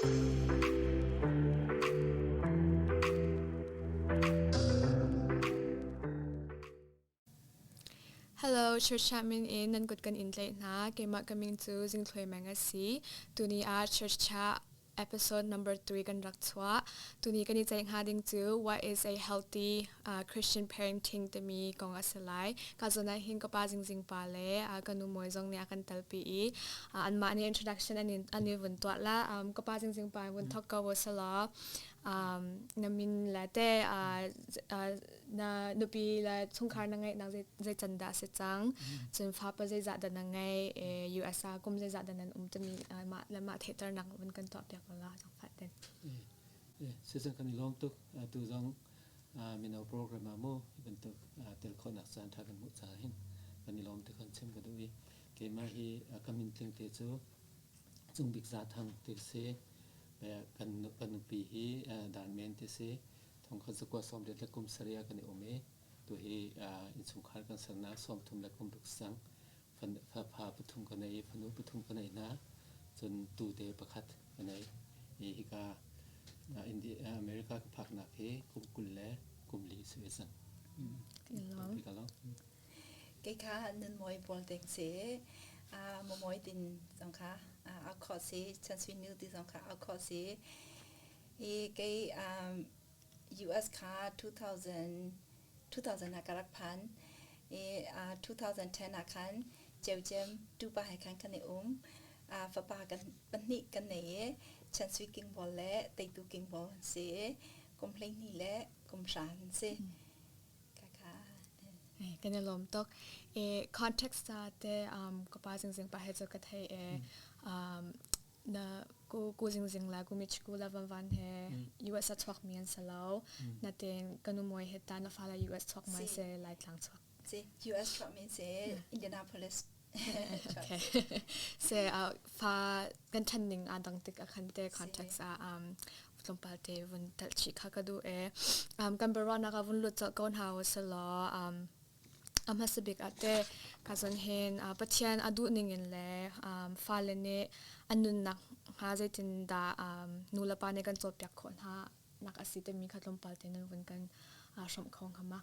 Hello, Church Chat min in nan kut kan in tlaih hna. Keimah ka min cu Zingthluai Meng a si. Tuni ah Church Chat episode number 3 kan rak chuah. Tuni kan i ceih hnga ding cu What is a healthy Christian parenting timi kong a si lai. Ka zawn ah hin ka pa Zingzing pa le ka nu Mawi zong nih a kan telpi i anmah nih introduction an in an i vun tuah la. Ka pa Zingzing pa vun thok ko wa selaw na min le te na nupi le chungkhar na ngeihnak zei can dah si cang cun fapa zeizah dah na ngei US ah kum zeizah dah nan um timi mah le mah theihternak vun kan tuah piak la zangfah ten Season kan i lawm tuk tu zong mino program ah mu hi bantuk tel khawhnak caan tha kan hmuh caah hin kan i lawm ti kan chim ka duh i keimah hi ka min tling te cu Cung Bik Za Thang ti si kan kan nupi hi Dan Men ti si Thongkhat zakua 80 le kum sarih ah kan i um i tuhi innchungkhar kan sernak 30 le kum ruk sang fa pathum ka nei i fanu pathum ka nei hna. Cun tute pakhat ka nei. I hika India, America ka phaknak hi kum 20 le kum li si ve cang. Kei kha nun mawi pawl ding si mawi tin zong kha a kho si chan sui nu ti zong kha a kho si I kei US kha 2000 2000 ah ka rak phan i 2010 ah khan ceucem tupa he khan kan i um. Fapa kan pahnih kan nei i Chansui King Ball le Teitu King Ball an si i kum 12 le kum 9 an si. Kaka. Kan i lawm tuk. E context te ka pa zingzing pa he cu ka thei e na ku ku zingzing la ku mich ku la van van he US a chuak mi an si lo na ten kanu moi he ta na fa la US chuak mai se lai tlang chuak si US chuak mi se Indianapolis okay se fa kan than ning a dang tik a khan te context a tlawmpal te vun tal chi kha ka du e kan baron ka vun lut ko na wa se lo A hmasa bik ah teh ka zawn hin Pathian a duh ningin le fale nih an nunnak hnga zeitindah nulepa nih kan cawnpiak khawh hna nak a si timi kha tlawmpal te nan vun kan hrawmh kho hnga ma?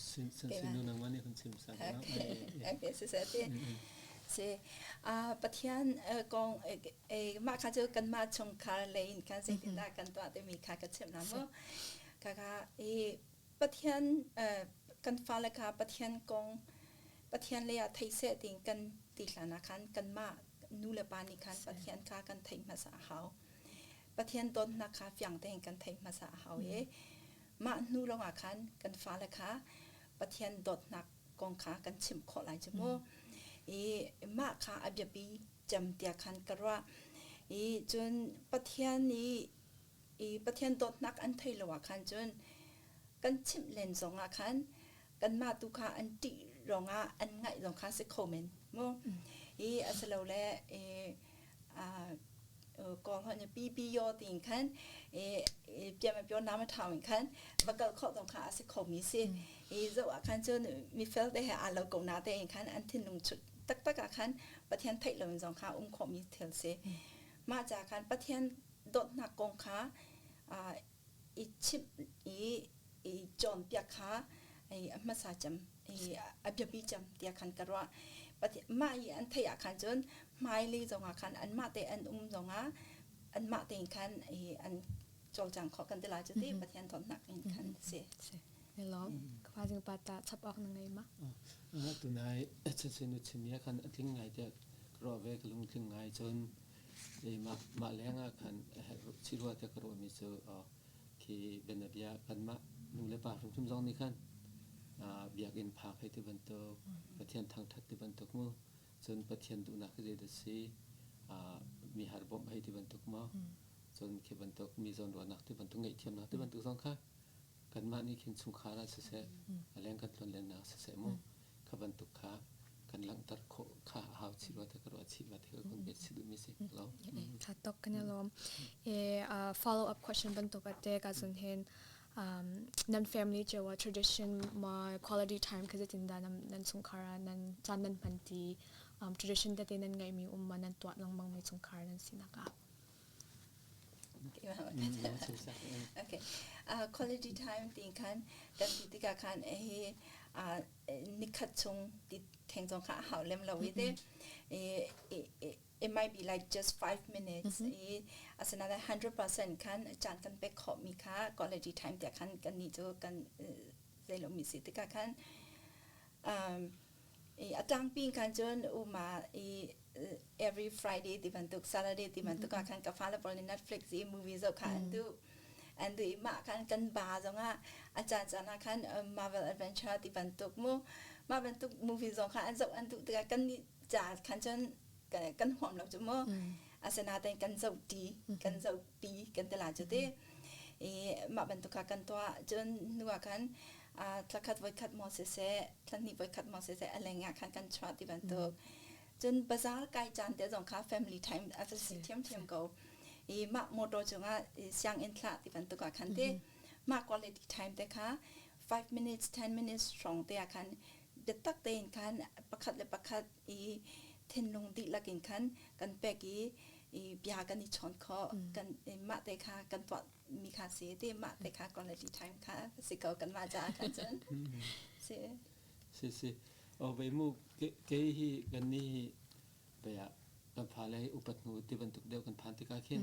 Sin nu nangmah nih kan chim sa Okay, si si si Pathian kong mah kha cu kanmah chungkhar lei in khan zeitindah kan tuah timi kha ka chim na mu. Kaka i Pathian kan fale kha Pathian kong Pathian lei ah thei seh tiin kan ti hlan ah khan kanmah nu le pa nih khan Pathian kha kan theih hmasa a hau. Pathian dawtnak kha fiang tein kan theih hmasa a hau i mah hnu lawngah khan kan fale kha Pathian dawtnak kong kha kan chimh khawh lai cu mu. I mah kha a biapi cem tiah khan ka ruah. I cun Pathian nih i Pathian dawtnak an thei lo ah khan cun kan chimh len zong ah khan kanmah tu kha an ṭih ruangah an ngaih zong kha si kho men mu i asilole i kawl holh nih pi pi yo tiin khan i piam pio nam thau in khan va kal khawh zong kha a si kho mi si i zoh ah khan cun mi fel te he aa lo ko na te in khan an thinlung chut taktak ah khan Pathian theih lo in zong kha um khawh mi thil si mah ca khan Pathian dawtnak kong kha i chimh i i cawnpiak kha a hmasa cem i a biapi cem tiah khan ka ruah. Mah i an theih ah khan cun hmailei zongah khan anmah te an um zongah anmah tein khan i an cawlcang khawh kan ti lai cu ti Pathian dawtnak in khan si. Lawm ka jing pa ta chap awk na ngei ma? Tunai chin nu chim ya khan a tling ngai tiah ka ruah ve ka lung tling ngai cun Mah lengah khan chirua te ka ruahmi cu khi bianabia kanmah nu le pa hrimhrim zong nih khan biakinn phak hei ti bantuk Pathian thangṭhat ti bantuk mu cun Pathian duhnak hi zeidah si mi har bawmh hei ti bantuk maw cun khi bantuk mi zawnruahnak ti bantuk ngaihthiamnak ti bantuk zong kha kanmah nih khin chungkhar ah siseh a leng kan tlonlennak siseh mu kha bantuk kha kan langhter khawh kha a hau chih rua te ka ruah chih rua te ka kun bet si duhmi si lo. Tha tok kan i lawm. E follow up question bantuk ate ka zun hin nan family chewa tradition ma quality time kha zeitin da nan chungkhar ah nan caan nan hman ti Tradition tete nan ngeihmi um ma nan tuah lengmang mi chungkhar nan sinak ah? Okay. Quality time tin khan kan ti tikah khan hi nikhat chung ti theng zong kha a hau lem lo i te it might be like just 5 minutes i asinain 100% khan caan kan pek khawh mi kha quality time tiah khan kan nih cu kan zei mi si tikah khan i a tlangpi khan cun uma i every Friday ti bantuk, Saturday ti bantuk ah khan ka fale pawl nih Netflix i movie zoh kha an duh. An duh i mah khan kan ba zongah a caan caan ah khan Marvel Adventure ti bantuk mu mah bantuk movie zong kha an zoh an duh tikah kan nih ca khan cun kan huam lo cu mu. Asinain kan zoh ṭi, kan zoh pi kan ti la cu ti. I mah bantuk kha kan tuah cun hnu ah khan thlakhat voikhat maw siseh, thlahnih voikhat maw siseh a leng ah khan kan chuah ti bantuk. Cun bazaar kai caan te zong kha family time a si ṭhiamṭhiam ko. I mah motor cungah sianginn thlah ti bantuk ah khan te mah quality time te kha 5 minutes, 10 minutes hrawng te ah khan biatak tein khan pakhat le pakhat i thinlung dihlak in khan kan pek i i bia kan i chawn khawh. Kan mah te kha kan tuah mi kha si ti mah te kha quality time kha si ko kan mah caah khan cun si. Si si o ve mu ke hi kan ni hi ve kan fa le upat hnu ti bantuk deuh kan phan tikah khin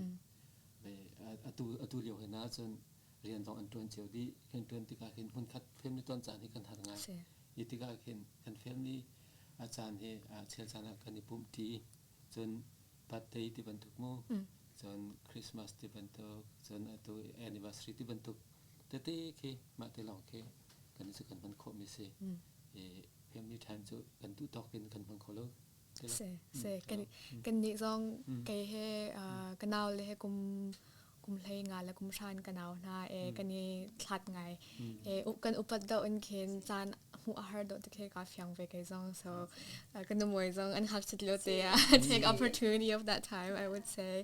ve atu atu lio he na cun rian zong an tuan cio dih. Kan tuan tikah khin hmun khat family tuan caan hi kan har ngai. I tikah khin kan family a caan hi chel caan ah kan i pumh ti, cun birthday ti bantuk mu, cun Christmas ti bantuk, cun atu anniversary ti bantuk tete khi mah te lawng khi kan cu kan hman khawh mi si. I family time cu kan duh tawk in kan hmang kho lo. Si si, kan kan nih zong kei he ka nau le he kum kum hlei nga le kum hran ka nau hna e kan i thlat ngai e. Kan upat deuh in khin caan hmuh a har deuh ti khi ka fiang ve kei zong. So kan nu muai zong an hak chit lo te take opportunity of that time, I would say.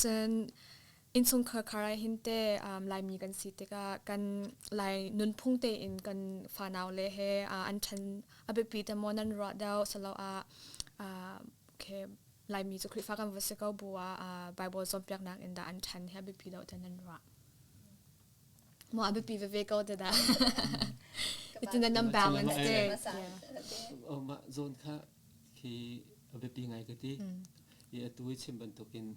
Cun innchungkhar khar ah hin te Laimi kan si tikah kan Lai nunphung tein kan fanau le he an ṭhan a biapi te maw nan ruah deuh salo ah okay Laimi cu Khrihfa kan va si ko bu ah Bible cawnpiaknak in dah an ṭhan hi a biapi deuh te nan ruah maw? A biapi veve ko te dah itin nan balance te? Oh, mah zawn kha khi a biapi ngai ka ti. I atu i chim bantukin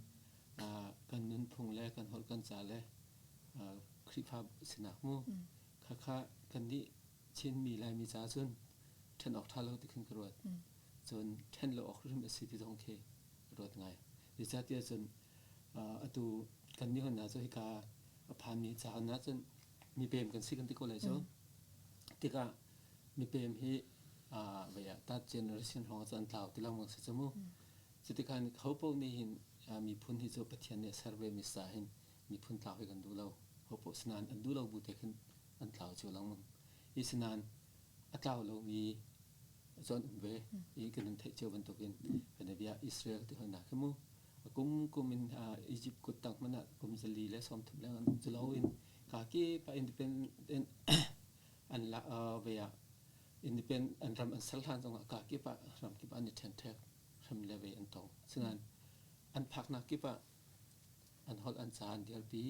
kan nunphung le kan holh kan ca le Khrihfa sinak mu khakha kan nih Chinmi Laimi ca cun ṭhen awk ṭha lo ti khin ka ruat. Cun ṭhen lo awk hrim a si ti zong khi ka ruat ngai. Zeicahtiah cun atu kan nih hon cu hika a phanmi ca hon cun mipem kan si kan ti ko lai cu. Tikah mipem hi vei ah that generation hrawng cu an tlau ti lengmang si cu mu. Cutikhan ho paoh nih hin miphun hi cu Pathian nih a ser ve mi sa hin miphun tlau hi kan duh lo. Ho paoh sinain an duh lo bu te khin an tlau cio lengmang. Hi sinain a tlau lomi cu an um ve. I kan in theih cio bantukin bianabia Israel ti hoi khi mu kum kum in Egypt kut tang hmanh ah kum 130 leng an um cu lo in ka ki pa independent an la ve ah independent an ram an ser hlan zongah ka kip ah ram kip an i ṭhenṭhek hrem le ve an tong. Sinain an phaknak kip ah an holh an ca an dirpi,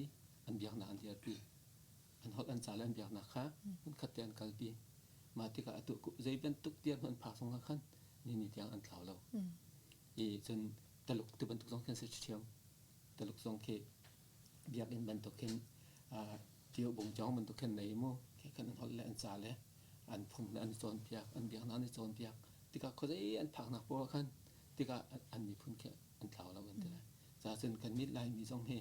an biaknak an dirpi. An holh an ca le an biaknak kha hmunkhat te an kalpi. Mah tikah atu zei bantuk tiang an phak zongah khan ni ni tiang an thlau lo. I cun Taluk ti bantuk zong khin si ṭhiam. Taluk zong khi biakinn bantuk khin tio bungcawng bantuk khin nei mu khan an holh le an ca le an phung le an cawnpiak, an biaknak an i cawnpiak tikah khuazei an phaknak poah khan tikah an miphun khi an tlau lo kan ti lai. Ca cun kan nih Laimi zong hi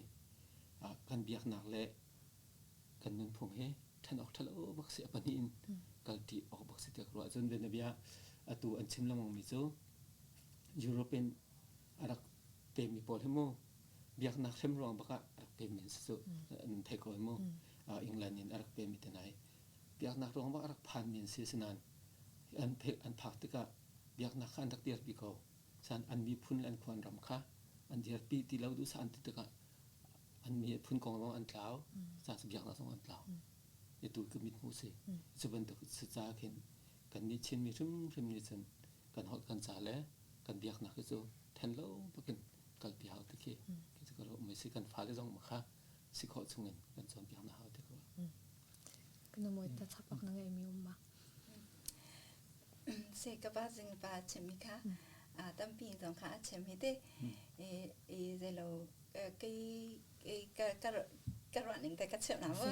kan biaknak le kan nunphung hi ṭhen awk ṭha lo bak si, a pahnih in kalṭi awk bak si tiah ka ruah. Cun bianabia atu an chim lengmang mi cu European a rak pemmi pawl hi mu biaknak hrem ruang bak ah a rak pemmi an si cu an thei ko mu. England in a rak pemmi te nai biaknak ruang bak a rak phanmi an si. Sinain an an phak tikah biaknak kha an rak dirpi ko san an miphun le an khuan ram kha an dirpi ti lo duh sa an ti tikah an miphun kong zong an tlau ca biaknak zong an tlau. Itu ka mit hmu si. Cu bantuk si ca khin kan nih Chinmi hrimhrim nih cun. Kan holh kan ca le kan biaknak hi cu then lo bakin kalpi hau ti khi khi cu ka ruah mi si. Kan fale zong ma kha si khawh chungin kan cawnpiak hna hau ti ka ruah. Kana moi ta chapak na ngai mi um ma? Se ka pa zing pa chim mi kha tampi zong kha a chim hi te e zelo kei ka ka ka ruah ning te ka chim na mu.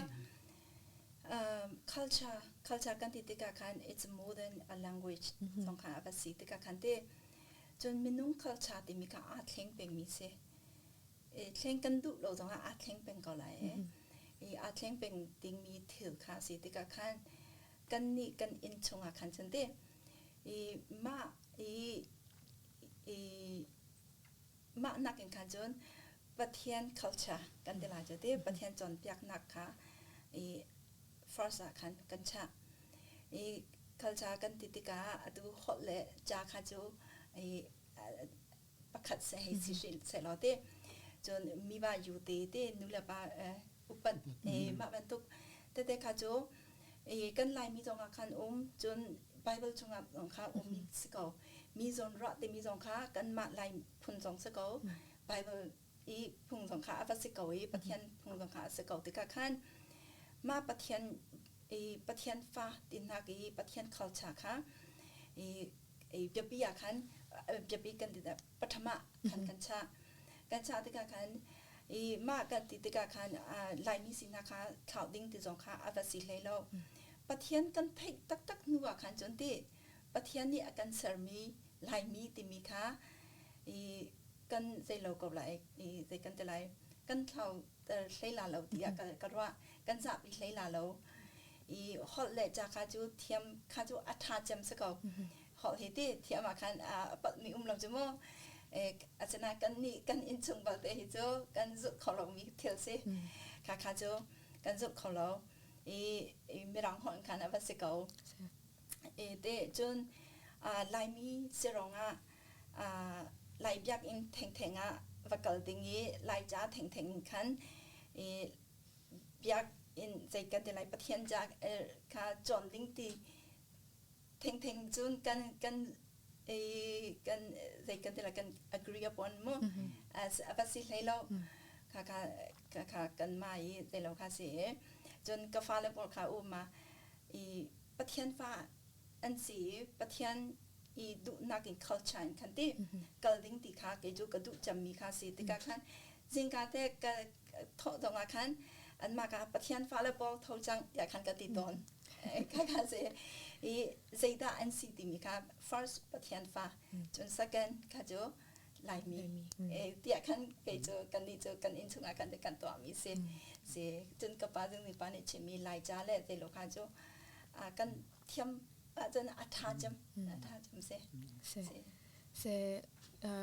Culture, culture kan ti tikah khan it's more than a language zong kha a va si tikah khan te cun minung culture timi kha aa thleng pengmi si. Thleng kan duh lo zongah aa thleng peng ko lai e. I aa thleng peng dingmi thil kha si tikah khan kan nih kan inn chungah khan cun te i mah i i mah nakin khan cun Pathian culture kan ti lai cu ti Pathian cawnpiaknak kha i first ah khan kan chah. I culture kan ti tikah atu holh le ca kha cu i pakhat se hei si hrin sehlaw te cun mi va yu te te nu le pa upat mah bantuk tete kha cu kan Laimi zong ah khan um, cun Bible chungah zong kha um si ko. Mi zawn ruah timi zong kha kanmah Lai phun zong si ko, Bible i phung zong kha a va si ko i Pathian phung zong kha a si ko tikah khan mah Pathian i Pathian fa tinak i Pathian culture kha i biapi ah khan biapi kan ti patham ah khan kan chah. Kan chah tikah khan i mah kan ti tikah khan Laimi sinak kha thlauh ding ti zong kha a va si hlei lo. Pathian kan theih taktak hnu ah khan cun ti Pathian nih a kan sermi Laimi timi kha i kan zei lo ko lai i zei kan ti lai, kan thlau hlei la lo tiah ka ruah. Kan zapi hlei la lo. I holh le ca kha cu thiam kha cu a ṭha cem si ko. Holh hi ti thiam ah khan a palhmi um lo cu mu. Asinain kan nih kan innchung balte hi cu kan zulh kho lomi thil si. Kha kha cu kan zulh kho lo. I Mirang holh khan a va si ko. E te cun Laimi si rongah Lai biakinn thengtheng ah va kal ding i Laica thengtheng in khan i biakinn zei kan ti lai, Pathian ca kha cawn ding ti thengtheng cun kan kan kan zei kan ti lai, kan agree upon mu a va si hlei lo. Kha kha kha kan mah i zei lo kha si. Cun ka fale pawl kha um ma i Pathian fa an si i Pathian i duhnak in culture in khan ti kal ding ti kha kei cu ka duh cemmi kha si tikah khan zingka te ka thawh zong ah khan anmah ka Pathian fale pawl tho cang tiah khan ka ti tawn. Kha kha si i zeidah an si timi kha first Pathian fa, cun second kha cu Laimi tiah khan kei cu kan nih cu kan inn chungah khan kan tuahmi si si. Cun ka pa zung pa nih chimmi Laica le zeilo kha cu kan thiam ahcun a ṭha cem, a ṭha cem si. Se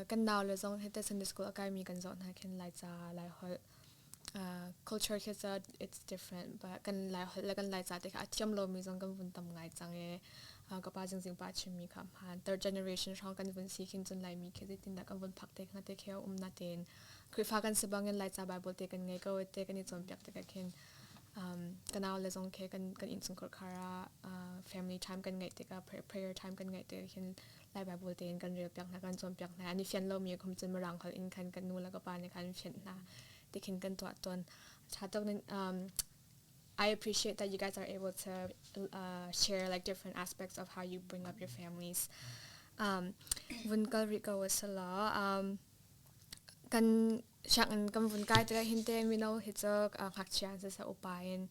kan nau le zong hete Sunday school a kaimi kan zoh hna khin Laica, Laiholh, culture khi ca it's different, but kan Laiholh le kan Laica te kha a thiam lomi zong kan vun tam ngai cang i ka pa Zingzing pa chimmi kha hmaan. Third generation hrawng kan vun si khin cun Laimi khi zeitindah kan vun phak te hnga te khi a um na tein Khrihfa kan si bangin Laica Bible te kan ngei ko te kan i cawnpiak tikah khin ka nau le zong khi kan kan innchungkhar khar ah family time kan ngeih tikah, prayer time kan ngeih tikah khin Lai Bible tein kan rel piak hna, kan cawnpiak hna. An i fian lomi a kum cun Mirang holh in khan kan nu le ka pa nih khan fianh hna ti khin kan tuah tawn. Ṭha tuk. I appreciate that you guys are able to share like different aspects of how you bring up your families. Vun kal rih ko sala kan sianginn kan vun kai tikah hin te mino hi cu ngakchia an siseh, upa in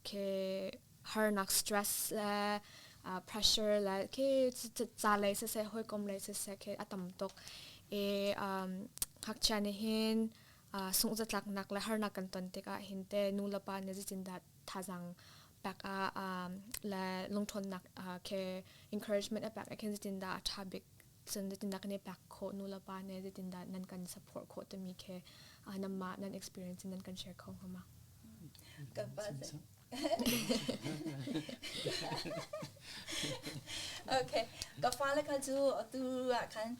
ke harnak, stress le pressure le ke ca lei siseh, hawikom lei siseh ke a tam tuk i ngakchia nih hin sungh-zatlaknak le harnak kan ton tikah hin te nu le pa nih zeitindah thazaang pek ah le lungṭhawnnak ke encouragement a pek ah khin zeitindah a ṭha bik, cun zeitindah kan i pek khawh, nu le pa nih zeitindah nan kan support khawh timi khi nanmah nan experience in nan kan share kho hnga ma? Ka pa. Okay, ka fale kha cu atu ah khan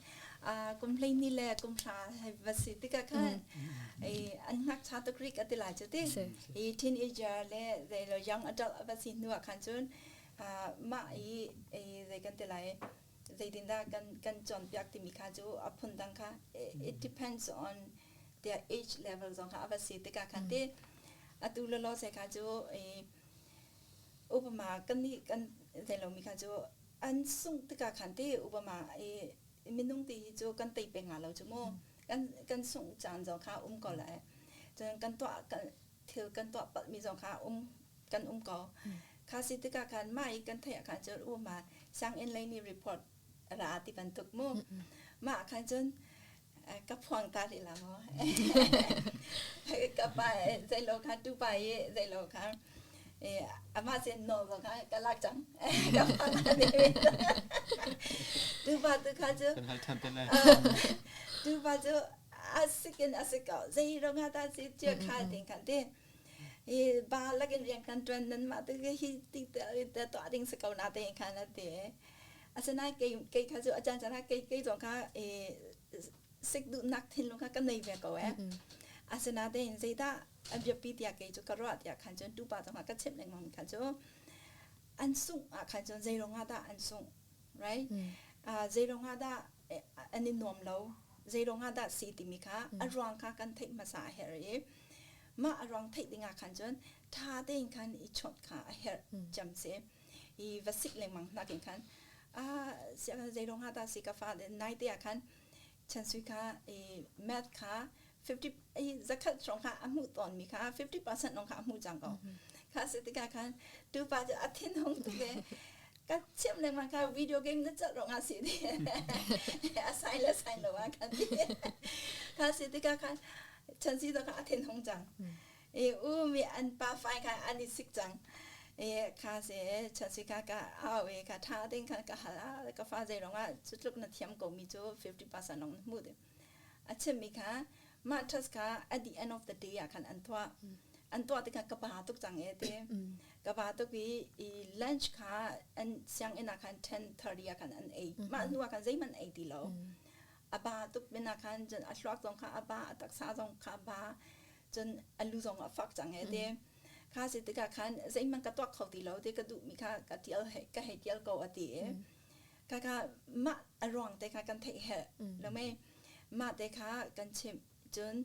kum 12 le kum 10 va si tikah khan an ngakcha tuk rih ka ti lai cu ti. I teenager le zei young adult va si hnu ah khan cun mah i zei kan ti lai. Zeitindah kan kan cawnpiak timi kha cu a phundang kha it depends on their age level zong kha a va si tikah khan te atu lawlaw se kha cu upama kan nih kan zei lomi kha cu an sungh tikah khan te upama i minung ti hi cu kan tei peng nga lo cu mu kan kan sungh caan zong kha um ko lai cun kan tuah kan thil kan tuah palhmi zong kha um kan um ko kha si tikah khan mah i kan theih ah khan cun uma sianginn lei nih report ra ti bantuk mu mah khan cun ka phuang ta rih la maw ka pa zeilo kha tu pa i zeilo kha amah sin nawl zong kha ka lak cang ka pa tu pa tu kha cu kan hal than te lai tu pa cu a sikin a si ko zei rong ha ta si chia kha ting khan te i ba lakin rian kan tuan nan mah te hi ti te to ding si ko na te khan na te asinain kei kei kha cu a caan caan ah kei kei zong kha sik duhnak thinlung kha ka nei ve ko eh. Asinain zeidah a biapi tiah kei cu ka ruah tiah khan cun tupa zong ka chimh lengmang khan cu an sungh ah khan cun zei ruangah dah an sungh right zei ruangah dah an i nuam lo zei ruangah dah si timi kha a ruang kha kan theih hmasa a herh i mah a ruang theih dingah khan cun tha tein khan i chawnh kha a herh cem si i va sik lengmang nakin khan zei ruangah dah si ka fa nai te ah khan Chansui kha i math kha 50 i zakhat hrawng kha a hmuh tawn mi kha 50% lawng kha a hmuh cang ko kha si tikah khan tupa cu a thin hung tuk e ka chim lengmang kha video game na cat rong ah si ti a sign le sign lo ah khan ti kha si tikah khan Chansi to kha a thin hung cang i u mi an pa fai kha an i sik cang i kha se chansi kha ka au i ka tha ding kha ka hal a ka fa zei rong ah cu tluk na thiam ko mi cu 50% long na hmu de a chim mi kha mah test kha at the end of the day ah khan an tuah an tuah tikah ka pa tuk cang e te ka pa tuk i i lunch kha an sianginn ah khan 10:30 ah khan an ei mah hnu ah khan zeihmanh ei ti lo a ba tuk min ah khan cun a hluak zong kha a ba a taksa zong kha a ba cun a lu zong a fak cang he te kha si tikah khan zeihmanh ka tuak kho ti lo te ka duhmi kha ka tial ka hei tial ko a ti i kha kha mah a ruang te kha kan theih herh lo mei mah te kha kan chimh cun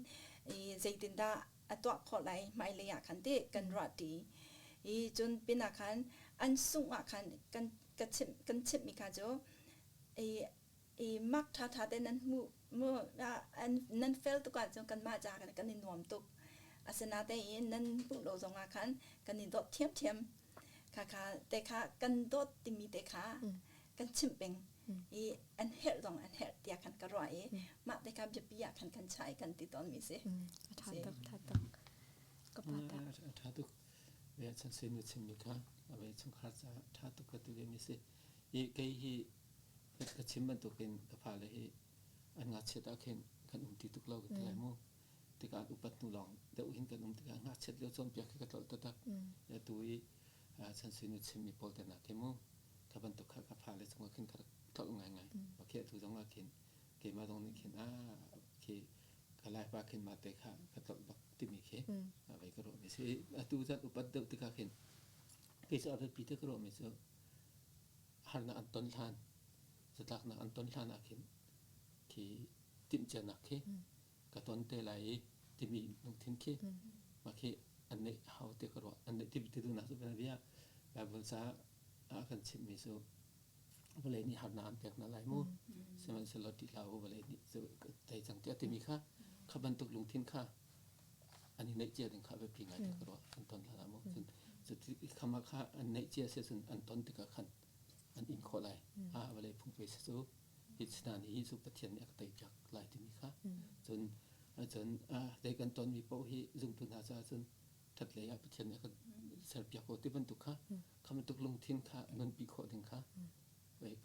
zeitindah a tuah khawh lai hmailei ah khan ti kan ruah ti i cun pinah khan an sungh ah khan kan ka chimh kan chimhmi kha cu i i mak ṭhaṭha te nan hmuh mu nan fel tuk ahcun kanmah ca kan i nuam tuk. Asinain nan hmuh lo zongah khan kan i dawt ṭhiamṭhiam. Khakha te kha kan dawt timi te kha kan chimh peng i an herh zong an herh tiah khan ka ruah i mah te kha biapi ah khan kan chai kan ti tawnmi si. A ṭha tuk, ṭha tuk. Ka pa ta. A ṭha tuk. Ve chan sin na chimmi kha a ve chungkhar ca ṭha tuk ka ti ve mi si. I kei hi Ka chim bantukin ka fale hi an ngakchiat ah khin kan um ti tuk lo ka ti lai mu. Tikah an upat hnu lawng deuh hin kan um tikah ngakchiat lio cawnpiak hi ka tlolh taktak. Atu i Chansui nu chimmi pawl te hna khi mu kha bantuk kha ka fale cungah khin ka rak tlolh ngaingai. Khi atu zongah khin keimah zong nih khin khi ka laipa khin mah te kha ka tlolh bak timi khi vei ka ruahmi si. Atu zan upat deuh tikah khin kei cu a biapi te ka ruahmi cu harnak an ton hlan zatlaknak an ton hlan ah khin khi timhcianak khi ka ton te lai i timi lungthin khi mah khi an neih hau te ka ruah an neih ti ti duhnak cu bia Bible ca ah kan chimhmi cu vawlei nih harnak an pek hna lai mu sihmanhsehlaw ṭih hlah u vawlei nih cu tei cang tiah timi kha kha bantuk lungthin kha an i neih cia ding kha biapi ngai te ka ruah an ton hlan ah mu cun cuti khama kha an neih cia si cun an ton tikah khan an in khawh lai a vawlei phung pe si cu hi sinan hi cu Pathian nih a ka tei piak lai timi kha cun cun dei kan ton mi paoh hi zumtu hna caah cun that lei ah Pathian nih a kan ser piak ko ti bantuk kha kha bantuk lungthin kha nunpi khawh ding kha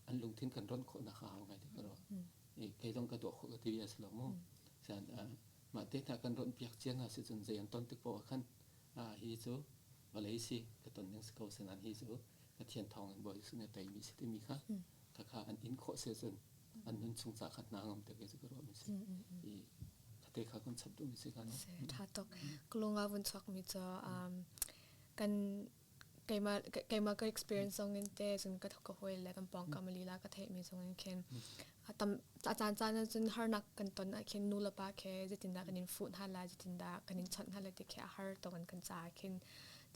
an lungthin kan ron khawh nak kha hau ngai te ka ruah kei zong ka tuah khawh ka ti a si lo mu san Mah te hna kan rawnh piak cia hna si cun zei an ton tik paoh ah khan hi cu vawlei si ka ton ding si ko sinan hi cu Pathian thawng in Bawi Jesuh nih a teimi si timi kha khakha an in khawh si cun an nun chung ca kha hna ngam te ke cu ka ruah mi si i khate kha kan chap duh mi si ka no tha tuk kulunga vun chuak mi cu kan. Keimah keimah ka experience zong in te cun ka ka hawi le kan pawngkam lila ka theihmi zong in khin tam a caan caan ah cun harnak kan ton ah khin nu le pa khe zeitindah kan in fuh hna lai, zeitindah kan in chawnh hna lai ti khi a har tawn kan caah khin.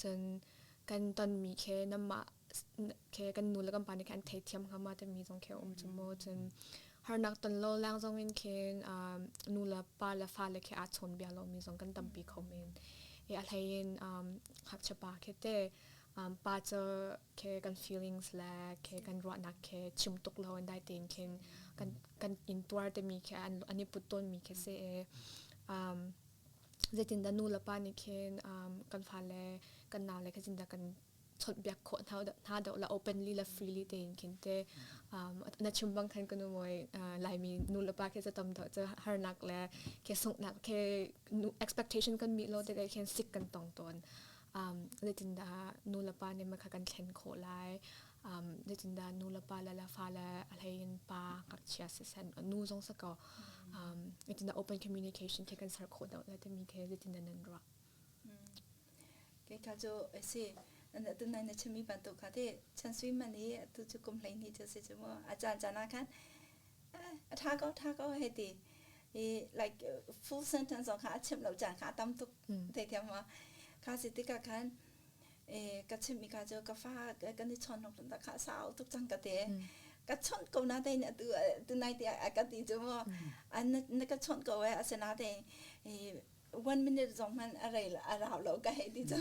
Cun kan tonmi khe namah khe kan nu le kan pa nih khan an theithiam hnga ma timi zong khi a um cu mu. Cun harnak ton lo leng zong in khin nu le pa le fale khi aa chawn bia lomi zong kan tampi kho men. I a hlei in ngakchia pa khi te pa cu khi kan feelings le khi kan ruahnak khi chim tuk lo in dai tein khin kan kan intuar timi khi an i put tawnmi khi si i zeitindah nu le pa nih khin kan fale kan naule kha zeitindah kan chawnhbiak khawh hna deuh la openly le freely tein khin te na chim bang khan kanu moi Laimi nu le pa khi cu tam deuh cu harnak le khi sunghnak khi expectation kan mi lo te khin sik kan tong tawn. Zeitindah nu le pa nih kha kan thlen khawh lai, zeitindah nu le pa le la fa le a hlei in pa ngakchia siseh nu zong si ko, zeitindah open communication khi kan ser khawh deuh le timi khi zeitindah nan ruah? Kei kha cu a si. Tunai na chimmi bantuk kha te chan sui man i atu cu kum 12 cu si cu mu. A caan caan ah khan a tha ko tha ko hei ti. I like full sentence zong kha a chimh lo caan kha a tam tuk thei thiam ma. Kha si tikah khan ka chimmi kha cu ka fa kan i chawn hlong ta kha sau tuk cang ka te. Ka chawnh ko na tein atu tunai te a ka ti cu mu. Na ka chawnh ko e asinain 1 minute zong hmanh a rei a rau lo ka hei ti cu.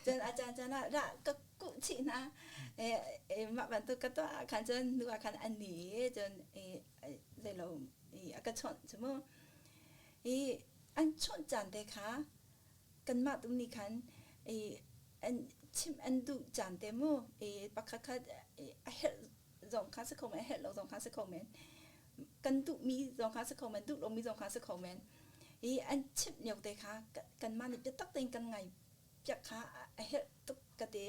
Cun a caan caan ah ra ka kuh chih hna. Mah bantuk ka tuah ah khan cun nu ah khan an ni i cun zeilo a ka chawnh cu mu. I an chawnh caan te kha kanmah tu nih khan an chimh an duh caan te mu. Pakhat khat a herh zong kha si kho men, a herh lo zong kha si kho men, kan duhmi zong kha si kho men, duh lomi zong kha si kho men. I an chimh lio te kha kanmah nih biatak tein kan ngai piak kha a herh tuk ka ti.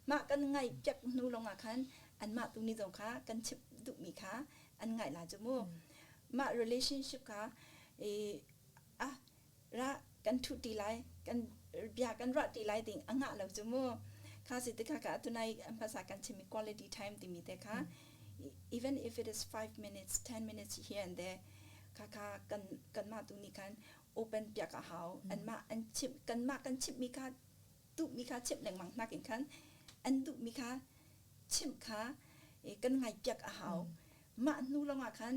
Mah kan ngaih piak hnu lawngah khan anmah tu nih zong kha kan chimh duhmi kha an ngaih la cu mu. Mah relationship kha i ah ra kan ṭhu ṭi lai, kan bia kan ruah ṭi lai ding a ngah lo cu mu. Kha si tikha ka tunai hmasa kan chimmi quality time timi te kha even if it is 5 minutes, 10 minutes here and there kha kha kan kanmah tu nih khan open piak a hau. Anmah an chimh kanmah kan chimhmi kha duhmi kha chimh lengmang nakin khan an duhmi kha chimh kha kan ngai piak a hau. Mah hnu lawngah khan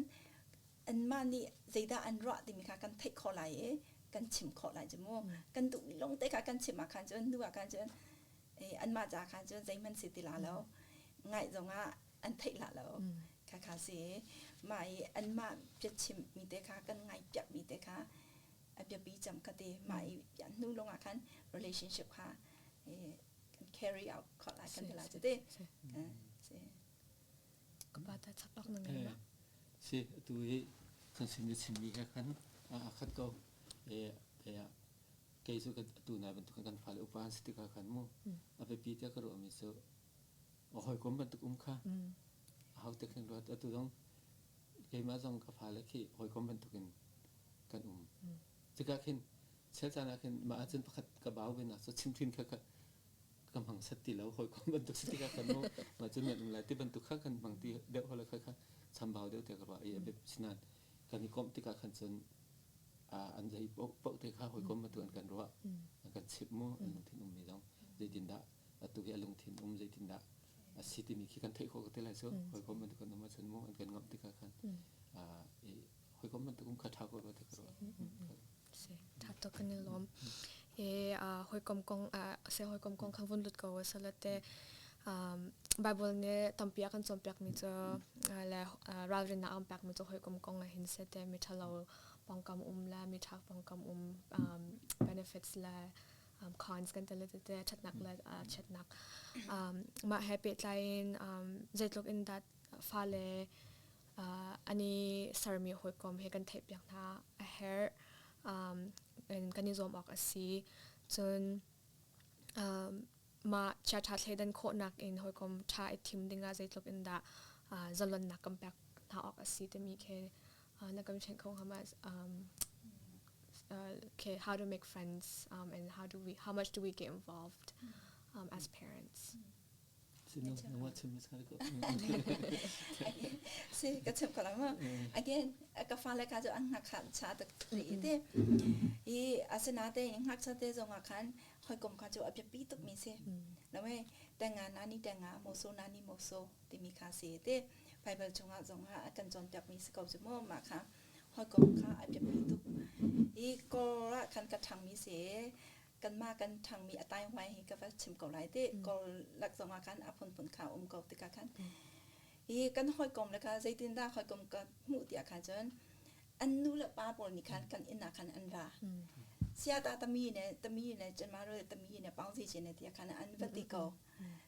anmah nih zeidah an ruah timi kha kan theih khawh lai i kan chim khawh lai cu mu. Kan duhmi lawng te kha kan chim ah khan cun hnu ah khan cun anmah ca khan cun zeihmanh si ti la lo, ngaih zongah an theih la lo. Kha kha si mah i anmah biachim mi te kha kan ngai piak mi te kha a biapi cem ka ti. Mah i hnu lawng ah khan relationship kha kan carry out khawh lai kan ti lai cu ti. Ka pa ta chap na ngei ma? Si, atu hi kan sin na chimmi he khan a khat ko. E kei cu atu na bantuk kan fale upa an si tikah khan mu a biapi tiah ka ruahmi cu hawikom bantuk um kha hau te khin ruat. Atu zong keimah zong ka fale khi hawikom bantukin kan um tikah khin chel caan ah khin mah ahcun pakhat ka bau ve nak cu chimhrin kha ka hmang set ti lo. Hawikom bantuk si tikah kan mu mah cun nan um lai ti bantuk kha kan hmang ti deuh hola kha kha chambau deuh te ka ruah i a biapi sinan kan i komh tikah khan cun an zei paoh te kha hawikom bantuk an kan ruah, an kan chimh mu. An lungthin ummi zong zeitindah atu hi a lungthin um, zeitindah a si timi khi kan theih khawh te lai. So hawikom bantuk kan um ahcun mu an kan ngamh tikah khan hawikom bantuk um kha ṭha ko rua te ka ruah. Si, ṭha tuk, kan i lawm. E hawikom kong se hawikom kong khan vun lut ko salate Bible nih tampi a kan cawnpiakmi cu le ralrinnak an pekmi cu hawikom kong ah hin sete mi ṭhalo pawngkam um le mi ṭha pawngkam um benefits le cons kan tele tete, ṭhatnak le chiatnak. Mah he pehtlai in zeitluk in dah fale an i sermi hawikom he kan theihpiak hna a herh, kan i zuam awk a si. Cun mah chiaṭha thleidan khawhnak in hawikom ṭha i thim dingah zeitluk in dah zalonnak kan pek hna awk a si timi khi na kan chimh kho hnga ma? Okay, how to make friends and how much do we get involved? as parents. Si ka chim ko ma again ka fale kha cu an ngakha cha tak ri te i asina te ngakcha te zong ah khan hawikom kha cu a biapi tuk mi si lame tenga nani tenga moso nani moso timi kha si te Bible chungah zong ah kan cawnpiak mi si ko cu mu mah kha hawikom kha a biapi tuk i kawl ah khan ka ṭhang mi si kanmah kan ṭhangmi a tai huai hi ka va chim ko lai ti kawl lak zong ah khan a phunphun kha um ko tikah khan hi kan hawikom le kha zeitindah hawikom ka hmuh tiah khan cun an nu le pa pawl nih khan kan inn ah khan an ra sia ta tami ne tami ne cun ma ro tami ne pang zi chin ne tiah khan an va ti ko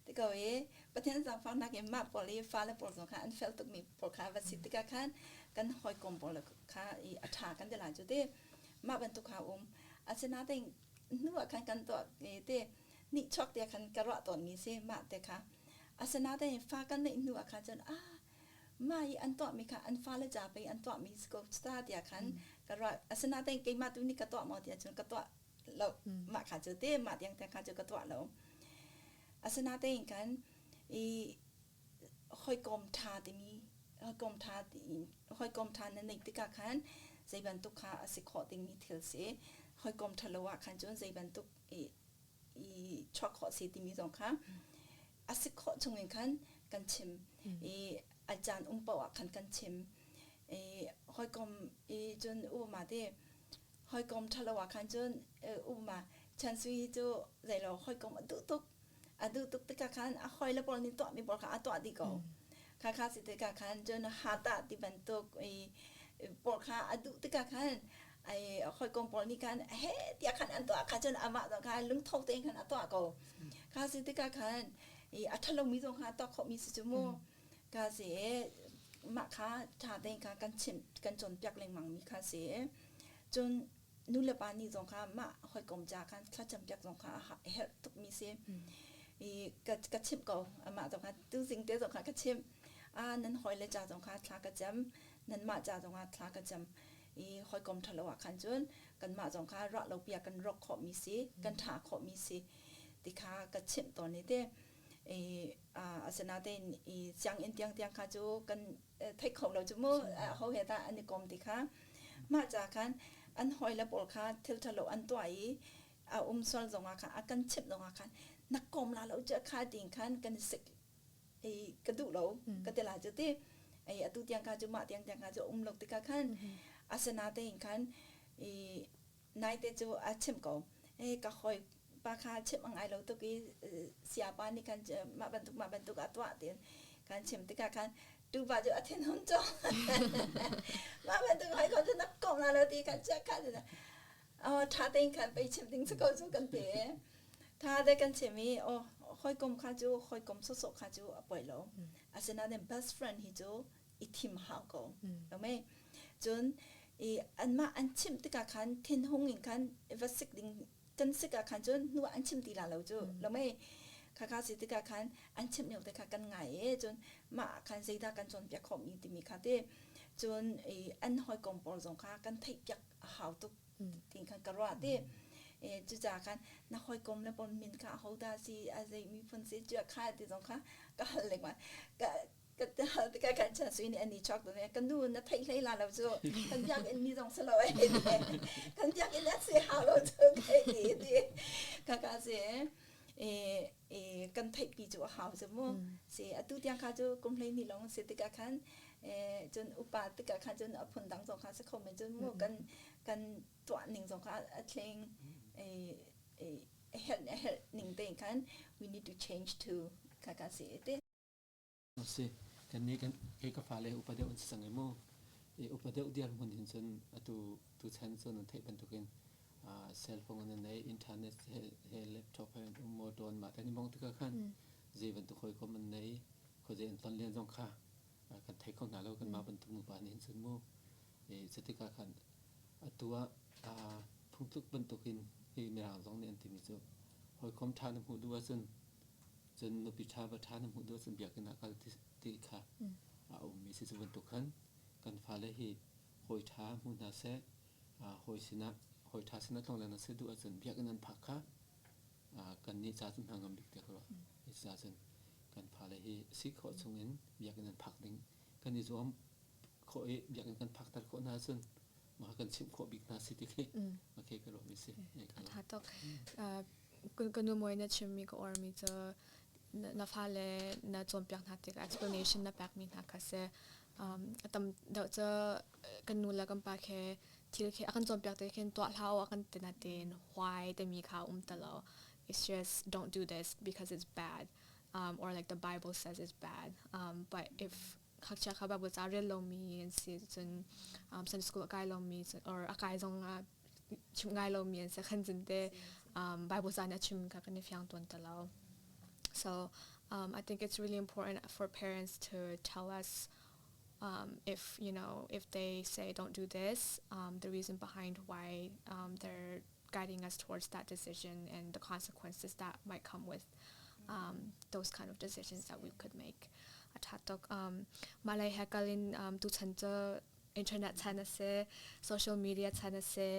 ti ko i Pathian zaangfahnak in mah pawl i fale pawl zong kha an fel tukmi pawl kha va si tikah khan kan hawikom pawl kha i a ṭha kan ti lai cu ti mah bantuk kha um asinain hnu ah khan kan tuah te nihchuak te khan ka ruah tawnmi si mah te kha asinain fa kan neih hnu ah khan cun ah mah i an tuahmi kha an fale ca pei an tuahmi si ko ta tiah khan ka ruah asinain keimah tu nih ka tuah maw tiah cun ka tuah lo mah kha cu te mah tiang tiang kha cu ka tuah lo asinain kan i hawikom ṭha timi hawikom ṭha hawikom ṭha na neih tikah khan zei bantuk kha a si khawh dingmi thil si. Hawikom ṭhalo ah khan cun zei bantuk i i chuak khawh si timi zong kha a si khawh chungin khan kan chim i a caan um paoh ah khan kan chim. I hawikom i cun uma te hawikom ṭhalo ah khan cun uma Chan Sui cu zeilo hawikom a duh tuk a duh tuk tikah khan a hawile pawl nih tuahmi pawl kha a tuah dih ko. Kha kha si tikah khan cun hata ti bantuk i pawl kha a duh tikah khan ai hawikom pawl nih khan he tiah khan an tuah kha cun amah zong kha lungtho tein khan a tuah ko. Kha si tikah khan i a ṭhalomi zong kha a tuah khawhmi si cu mu. Ka si mah kha ṭha tein kha kan chimh kan cawnpiak lengmang mi kha si. Cun nu le pa nih zong kha mah hawikom ca khan thlacam piak zong kha a herh tukmi si. I ka ka chimh ko amah zong kha tuzing te zong kha ka chimh. A nan hawile ca zong kha thla ka cam, nanmah ca zong ah thla ka cam. I hawikom ṭhalo ah khan cun kanmah zong kha ruah lo pia kan rawk khawhmi si, kan ṭha khawhmi si ti kha ka chimh tawn i te. I asinain i sianginn tiangtiang kha cu kan theih kho lo cu mu ho he dah an i kom ti kha mah ca khan an hawile pawl kha thil ṭhalo an tuah i a um sual zongah khan a kan chimh zongah khan na kom la lo cu kha ting khan kan sik i ka duh lo ka ti la cu ti ai atu tiang kha cu mah tiang tiang kha cu um lo tikah khan asinatein khan i naite cu a chimh ko e ka hawi pa kha chimh a ngai lo tuk i siapa nih khan mah bantuk mah bantuk a tuah tiin kan chim tikah khan tupa cu a thinhun cu mah bantuk hoi ko cu na kong la lo ti khan chia kha oh tha tein khan pei chim ding si ko cu kan ti tha te kan chim i oh hawikom kha cu hawikom sawsawh kha cu a poi lo asinain best friend hi cu i thim hau ko lo mei cun i anmah an chimh tikah khan thinhung in khan va sik ding kan sik ah khan cun hnu an chim ti la lo cu lo mei khakha si tikah khan an chimh lio te kha kan ngai e cun mah khan zeidah kan cawnpiak khawh mi timi kha te cun i an hawikom pawl zong kha kan theih piak a hau tuk tin khan ka ruah te e cucaah khan na hawikom le pawl min kha ahodah si a zei miphun si cu kha ti zong kha ka hal lengmang ka ka kan chan sui nih an i chok dun ka nu na theih hlei la lo cu kan biakinn mi zong si lo e kan biakinn a si hau lo cu kai ti ti ka ka si e e kan theih pi cu a hau cu mu si atu tiang kha cu kum hlei ni long si tikah khan e cun upa tikah khan cun a phun dang zong kha si kho men cun mu kan kan tuah ning zong kha a thleng e e helh helh ning te khan we need to change to ka ka si te A si. Kannih kan kei ka fale upa deuh an si cang i mu. I upa deuh dirhmun hin cun atu tuchan cu nan theih bantukin cell phone an nei, internet he, he laptop he an um motor an mah te an i mong tikah khan zei bantuk hawikom an nei, khuazei an tlon len zong kha kan thei kho hna lo kanmah bantuk nupa nih hin cun mu. I cutikah khan atu ah phungtluk bantukin hi Mirang zong nih an timi cu hawikom ṭha na hmuh duh ahcun Cun nupi ṭha va ṭha na hmuh duh ahcun biakinn ah kal ti kha a ummi si. Cu bantuk khan kan fale hi hawi ṭha hmu hna seh, hawi sinah hawi ṭha sinah tlongleng hna seh duh ahcun biakinn an phak kha Kan nih ca cun hna ngam bik te ka ruah. Ca cun kan fale hi si khawh chung in biakinn an phak ding kan i zuam khawh i biakinn kan phakter khawh hna cun mah kan chimh khawh bik hna si ti khi okay ka ruah mi si. A tha tuk. Ka nu moi na chimmi ka uarmi cu na fale na cawnpiak hna tik explanation na pekmi hna kha si. A tam deuh cu kan nu le kan pa khi thil khi a kan cawnpiak te khin tuah hlah a kan ti natin why timi kha um ta lo. It's just don't do this because it's bad. Or like the Bible says it's bad. But if ngakchia kha Bible ca rel lomi an si cun Sunday school a kai lomi or a kai zong ah chim ngai lomi an si khan cun te Bible ca nih a chim kha kan i fiang tawn ta lo. So I think it's really important for parents to tell us if you know if they say don't do this, the reason behind why they're guiding us towards that decision and the consequences that might come with those kind of decisions that we could make. A ṭha tuk. Mah lei he kal in tuchan cu internet chan a si, social media chan a si.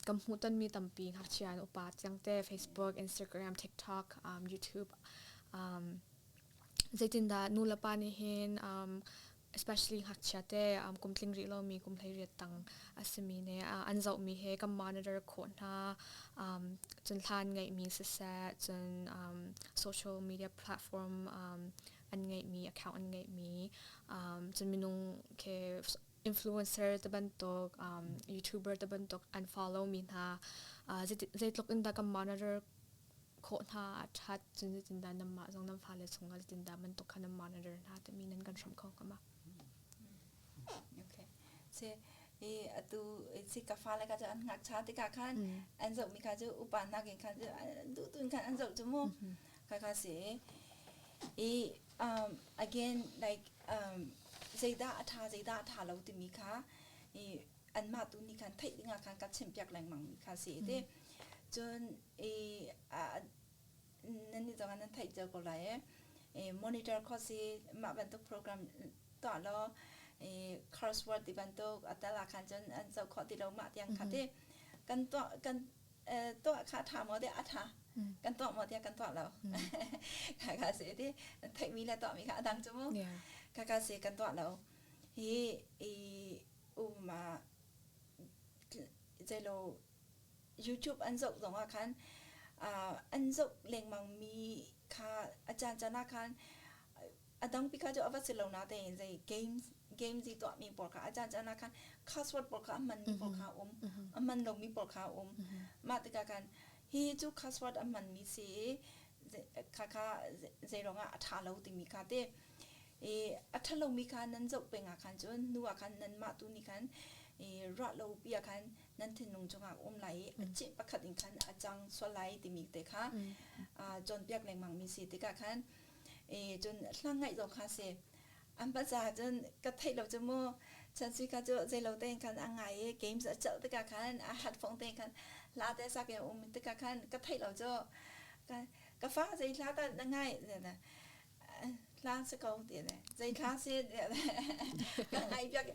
Kan hmuhtonmi tampi ngakchia in upa tiangte Facebook, Instagram, TikTok, YouTube. Zeitindah nu le pa nih hin especially ngakchia te kum tling rih lomi kum 18 tang a simi nih an zohmi he kan monitor khawh hna. Cun hlan ngeihmi siseh, cun social media platform an ngeihmi account an ngeihmi cun minung ke influencer te bantuk YouTuber te bantuk an follow mi hna zeitluk in dah kan monitor khawh hna a ṭhat cun zeitindah nanmah zong nan fale chungah zeitindah bantuk kha nan monitor hna timi nan kan hrawmh kho hnga ma? Okay. Si i atu si ka fale ka cu an ngakcha tikah khan an zohmi kha cu upa nakin khan cu duh tu in khan an zoh cu mu. Kha kha si i again like zeidah a ṭha zeidah a ṭha lo timi kha i anmah tu nih khan theih dingah khan ka chimpiak lengmang mi kha si ti. Cun i nan nih zong ah nan theih cio ko lai e monitor kho si mah bantuk program tuah law i crossword ti bantuk a tel ah khan cun an zoh khawh ti lo mah tiang kha ti kan tuah kan tuah kha tha maw tiah a tha kan tuah maw tiah kan tuah lo kha kha si ti theihmi le tuahmi kha a dang cu mu kha kha si kan tuah lo hi i uma zeilo YouTube an zoh zong ah khan an zoh lengmang mi kha a caan caan ah khan a dang pi kha cu a va si lo na tein zei games games i tuah mi pawl kha a caan caan ah khan password pawl kha a hman mi pawl kha um a hman lo mi pawl kha um mah tikah khan hi cu password a hman mi si i kha kha zei ruangah a ṭha lo timi kha te i a ṭha lomi kha nan zoh peng ah khan cun nu ah khan nanmah tu nih khan i ruah lo pi ah khan nan thinlung cungah um lai i a cih pakhat in khan a cang sual lai timi te kha cawnpiak lengmang mi si tikah khan i cun hla ngaih zong kha si an paca cun ka theih lo cu mu chan sui kha cu zeilo tein khan a ngai i games a celh tikah khan a headphone tein khan hla te sak in um tikah khan ka theih lo cu ka fa zei hla dah na ngai hla si ko ti le zei thla si ka ngai piak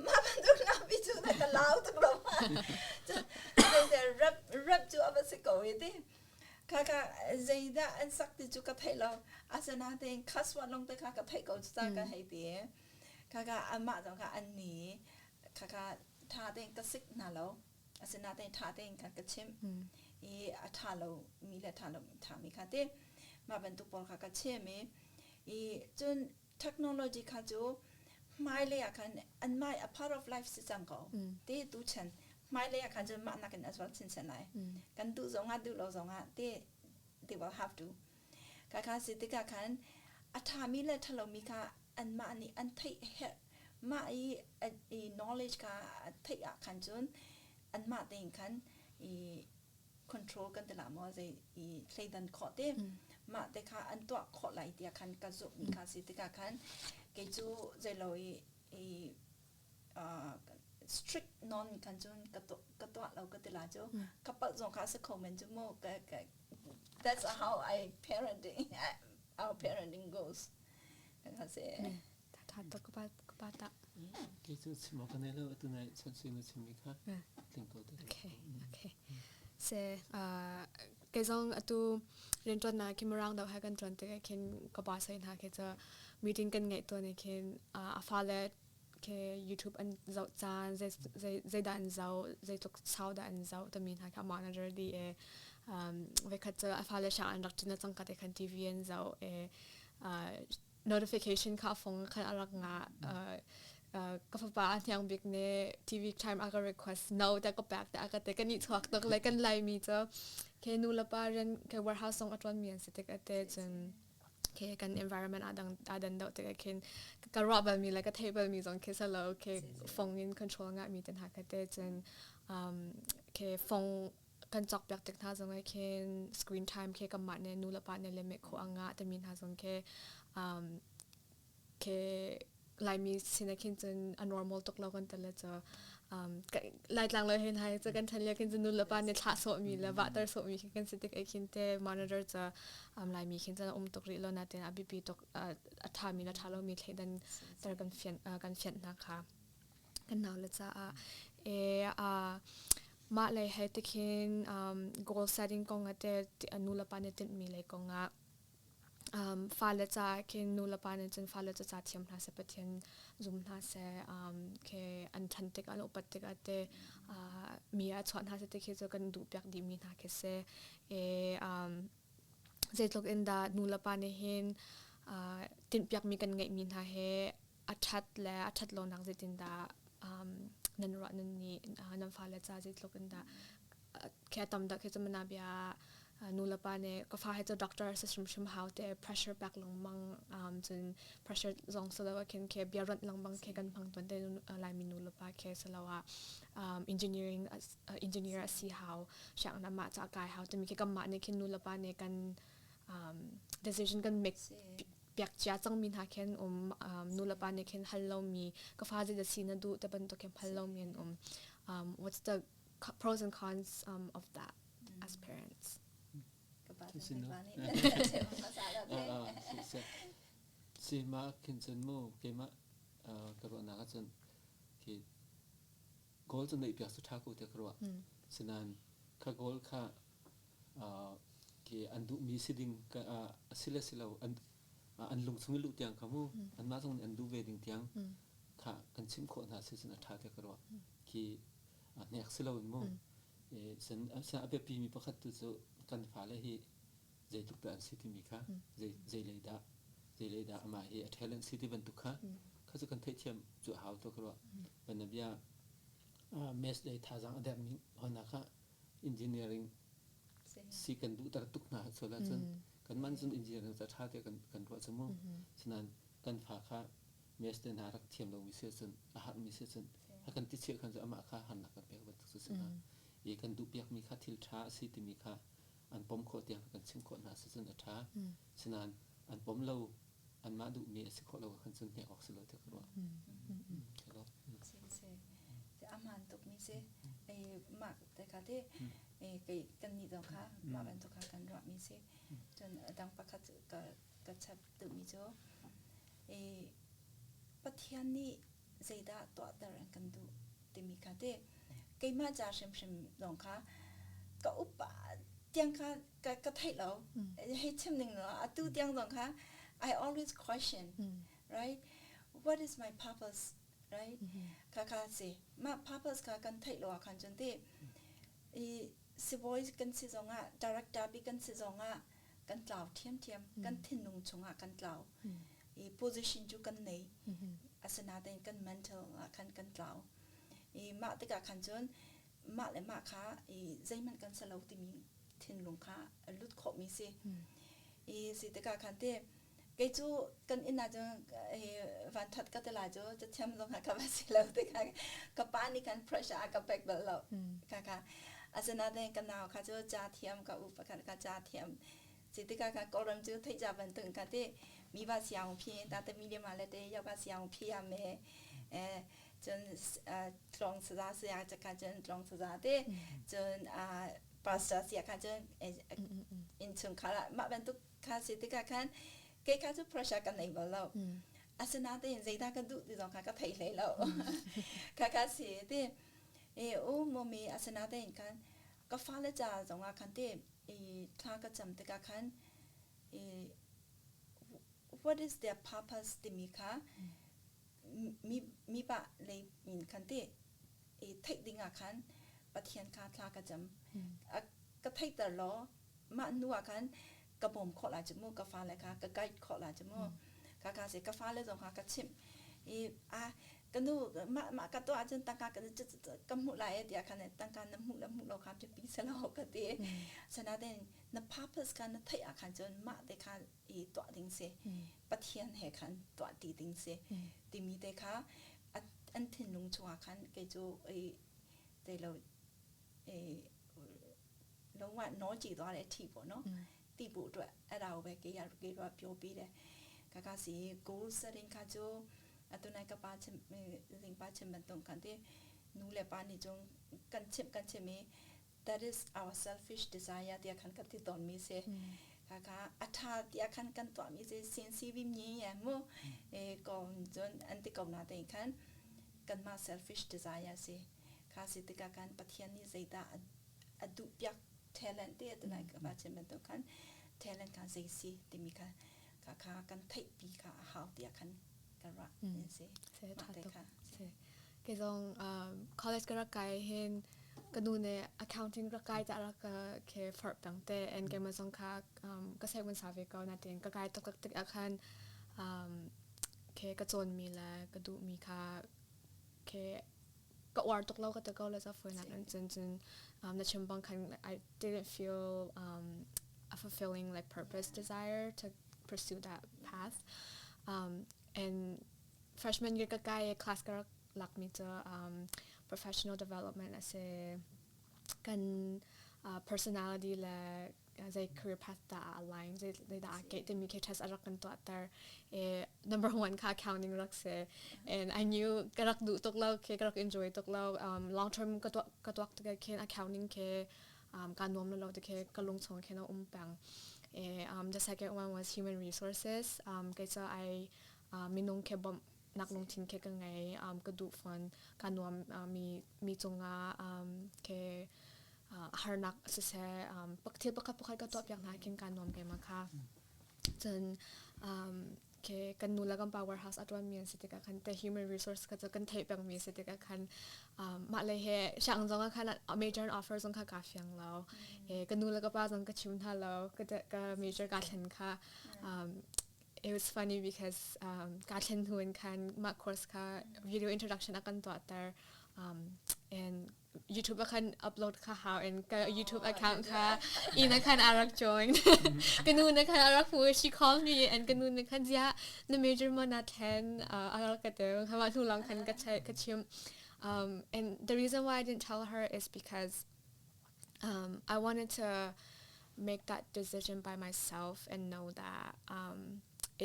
mah bantuk hla pi cu na ka lau tuk lo ma zei rap rap cu a va si ko i ti kha kha zeidah an sak ti cu ka theih lo asinain khaswa long te kha ka theih ko cu ta ka hei ti kha kha amah zong kha an ni kha kha tha tein ka sik hna lo asinain tha tein khan ka chimh i a tha lo mi le tha lo tha mi kha te mah bantuk pawl kha ka chim i i cun technology kha cu hmailei ah khan an mai a part of life si cang ko te tu chan hmailei ah khan cun mah nakin a zual chinchin lai kan duh zong ah duh lo zong ah te they will have to ka kha si tikah khan a ṭhami le ṭhalomi kha anmah nih an theih herh mah i i knowledge kha theih ah khan cun anmah tein khan i control kan ti la maw zei i thleidan khawh te mah te kha an tuah khawh lai tiah khan ka zumh mi kha si tikah khan kei cu zeilo i i strict non khan cun ka tuah lo ka ti la cu ka palh zong kha si kho men cu mu that's how I parenting our parenting goes ka si tha tuk ka pa ta Kei cu chim awk ka nei lo atu nai chan sui na chimmi kha tling ko te. Okay, okay. Se kei zong atu rianṭuannak khi Mirang deuh he kan ṭuan tikah khin ka pa sai hna khi cu meeting kan ngeih tawn i khin a fale khi YouTube an zoh caan zeidah an zoh zeitluk sau dah an zoh timi hna kha monitor dih i voikhat cu a fale hrang an rak ṭin cangka te khan TV an zoh i notification kha a fong khan a rak ngah. Ka fapa a hniang bik nih TV time a ka request no te ka pek te a ka te kan i chuak tuk le kan Laimi cu ke nu le pa rian ke warehouse zong a ṭuan mi an si tik ate cun ke kan environment a dang a dan deuh tik khin ka ruah bal mi le ka theih bal mi zong khi salo ke fong in control ngah mi ten ha ka te cun ke fong kan cawkpiak tik hna zong ah khin screen time khi kanmah nih nu le pa nih le meh khawh a ngah timi hna zong khi khi Laimi sin ah khin cun a normal tuk lo kan tel le cu Laitlang lo hin hai cu kan ṭhan lio khin cun nu le pa nih thlah sawhmi le vahter sawhmi khi kan si tik ah khin te monitor cu Laimi khin cun a um tuk rih lo nain a biapi tuk a ṭhami le ṭha lomi thleidan ter kan fianh kan fianh hna kha kan naule caah e mah lei he tikhin goal setting kong ah te nu le pa nih tinhmi lei kong ah fale caah khin nu le pa nih cun fale cu ca thiam hna seh Pathian zum hna seh ke an ṭhan tik an upat tikah te mi ah chuah hna seh ti khi cu kan duh piak dihmi hna khi si e zeitluk in dah nu le pa nih hin tinhpiakmi kan ngeihmi hna he a ṭhat le a ṭhat lonak zeitindah nan ruah nan nih nan fale ca zeitluk in dah khi tam dah khi cu mana bia nu le pa nih ka fa he cu doctor si hrimhrim hau te pressure pek lengmang cun pressure zong silo ah khin khi bia rawnh lengmang khi kan hmang tawn te Laimi nu le pa khi silo ah engineering engineer a si hau sianginn mah ca kai hau timi khi kanmah nih khin nu le pa nih kan decision kan make piak cia cangmi hna khin um nu le pa nih khin hal lomi ka fa zeidah si na duh te bantuk khin hal lomi an um. What's the pros and cons of that as parents? Si ma khin cun mu keimah ka ruahnak ahcun khi goal cu neih piak cu ṭha ko tiah ka ruah. Sinain kha goal kha khi an duhmi si ding a si le si lo an lung chung i luh tiang kha mu anmah zong nih an duh ve ding tiang kha kan chimh khawh hna si cun a ṭha tiah ka ruah. Khi hnek si loin mu a biapimi pakhat tu cu kan fale hi zeitluk dah an si timi kha zei lei dah amah hi a talent si ti bantuk kha kha cu kan theihthiam cu a hau to ka ruah. Banabia maths lei thazaang a dermi hona kha engineering si kan duhter tuk hna sual ahcun kanmah cun engineering ca ṭha tiah kan ruah cu mu. Sinain kan fa kha maths te hna rak thiam lomi si ahcun a harmi si ahcun a kan ti chiah khan cu amah kha harnak kan pek bantuk cu si hnga. I kan duhpiakmi kha thil ṭha a si timi kha an pom khawh tiang kan chimh khawh hna si cun a ṭha. Sinain an pom lo anmah duhmi a si khawh lo khan cun hnek awk si lo tiah ka ruah. Aman tuk mi si mah te kha te kei kan nih zong kha mah bantuk kha kan ruah mi si cun dang pakhat ka ka chap duh mi cu Pathian nih zeidah tuahter an kan duh timi kha te keimah ca hrimhrim zong kha ka upa tiang kha ka ka theih lo hei chim ning lo atu tiang zong kha I always question right what is my purpose right kha kha si mah purpose kha kan theih lo ah khan cun ti i sibawi kan si zong ah director bi kan si zong ah kan tlau ṭhiamṭhiam kan thinlung chungah kan tlau i position cu kan nei asinain kan mental ah khan kan tlau i mah tikah khan cun mah le mah kha i zeihmanh kan si lo timi thinlung kha a lut khawhmi si i si tikah khan te kei cu kan inn ah cun van that ka te lai cu cathiam zong ah ka va si lo tikah ka pa nih khan pressure a ka pek bal lo kha kha asinain ka nau kha cu ca thiam ka u pakhat kha ca thiam si tikah kha kawlram cu theih ca bantuk kha ti mi ba siang phi ta te mi le ma le te yau ka siang phi ya me cun tlong saza sia ka cun tlong saza te cun pastor sia kha cun innchungkhar ah mah bantuk kha si tikah khan kei kha cu pressure ka nei bal lo asinain zeidah ka duh ti zong kha ka thei hlei lo kha kha si ti e u mumi asinain khan Ka fale ca zongah khan te i thla ka cam tikah khan i what is their purpose timi kha mi mi pa lei in khan te i theih ding ah khan Pathian kha thla ka cam. Ka theihter law mah hnu ah khan ka bawm khawh lai cu mu ka fale kha ka guide khawh lai cu mu ka ka si ka fale zong kha ka chimh i a ka nu mah mah ka tuah ahcun tangka ka ka hmuh lai e tiah khan tangka na hmuh le hmuh lo kha biapi si lo ka ti sanaten na purpose kha na theih ah khan cun mah te kha i tuah ding si Pathian he khan tuah ti ding si timi te kha an thinlung chungah khan kei cu i te lo လုံးဝနောကြည်သွားတဲ့အထိပေါ့နော်သိဖို့အတွက်အဲ့ဒါကိုပဲကေရကေတော့ပြောပေးတယ်ကကစီ goal setting ခါကျအတူနိုင်ကပါချင်လင်ပါချင်မတုံကန်တဲ့နူးလေပါနေကြုံကန်ချစ်ကန်ချစ်မီ that is our selfish desire တရားခန်ကတိတော်မီစေကကအထာတရားခန်ကန်တော်မီစေစင်စီဝိမြင်ရမို့အဲကောင်ဇွန်အန်တီကောင်နာတဲ့ခန်ကန်မ selfish desire စေခါစီတကကန်ပထယနီဇေတာ a duh piak talent te tunai ka ba chin bantuk khan talent kha zei si timi kha kha kha kan theih pi kha a hau tiah khan ka ruah si se tha tuk se ke zong college ka rak kai hin ka nu ne accounting rak kai ta rak ke far pang te and ke ma zong kha ka sai mun sa ve ko na tin ka kai tok tak tik akhan ke ka chon mi la ka du mi kha ke ka uar tuk lo ka ti ko le za foi nak in cun cun na chim bang khan I didn't feel a fulfilling like purpose desire to pursue that path and freshman year ka kai class ka rak lak mi cu professional development a si kan personality le zei career path dah aa align zei dah aa keih timi khi test a rak kan tuahter e number one kha accounting rak si and I knew ka rak duh tuk lo khi ka rak enjoy tuk lo long term ka tuak ka tuak tik khin accounting khi ka nuam lo ti khi ka lung chung khin a um peng e the second one was human resources kei cu I minung khi bawmh nak lungthin khi ka ngei ka duh fawn ka nuam mi mi cungah ke harnak siseh thil pakhat pakhat ka tuah piak hna khin kaa nuam keimah kha cun ke kan nu le kan pa warehouse a tuan mi an si tikah khan te human resource kha cu kan theih peng mi si tikah khan mah le he siang zong ah khan major offer zong kha kaa fiang lo e ka nu le ka pa zong ka chim hna lo ka ka major ka thlen kha it was funny because ka thlen hnu in khan mah course kha video introduction a kan tuahter and YouTube ah khan upload kha hau in ka YouTube account kha ina khan arak join ka nu na khan arak fu she called me and ka nu na khan zia na major mo na thlen arak ka te kha ma hnu long khan ka ka chim and the reason why I didn't tell her is because I wanted to make that decision by myself and know that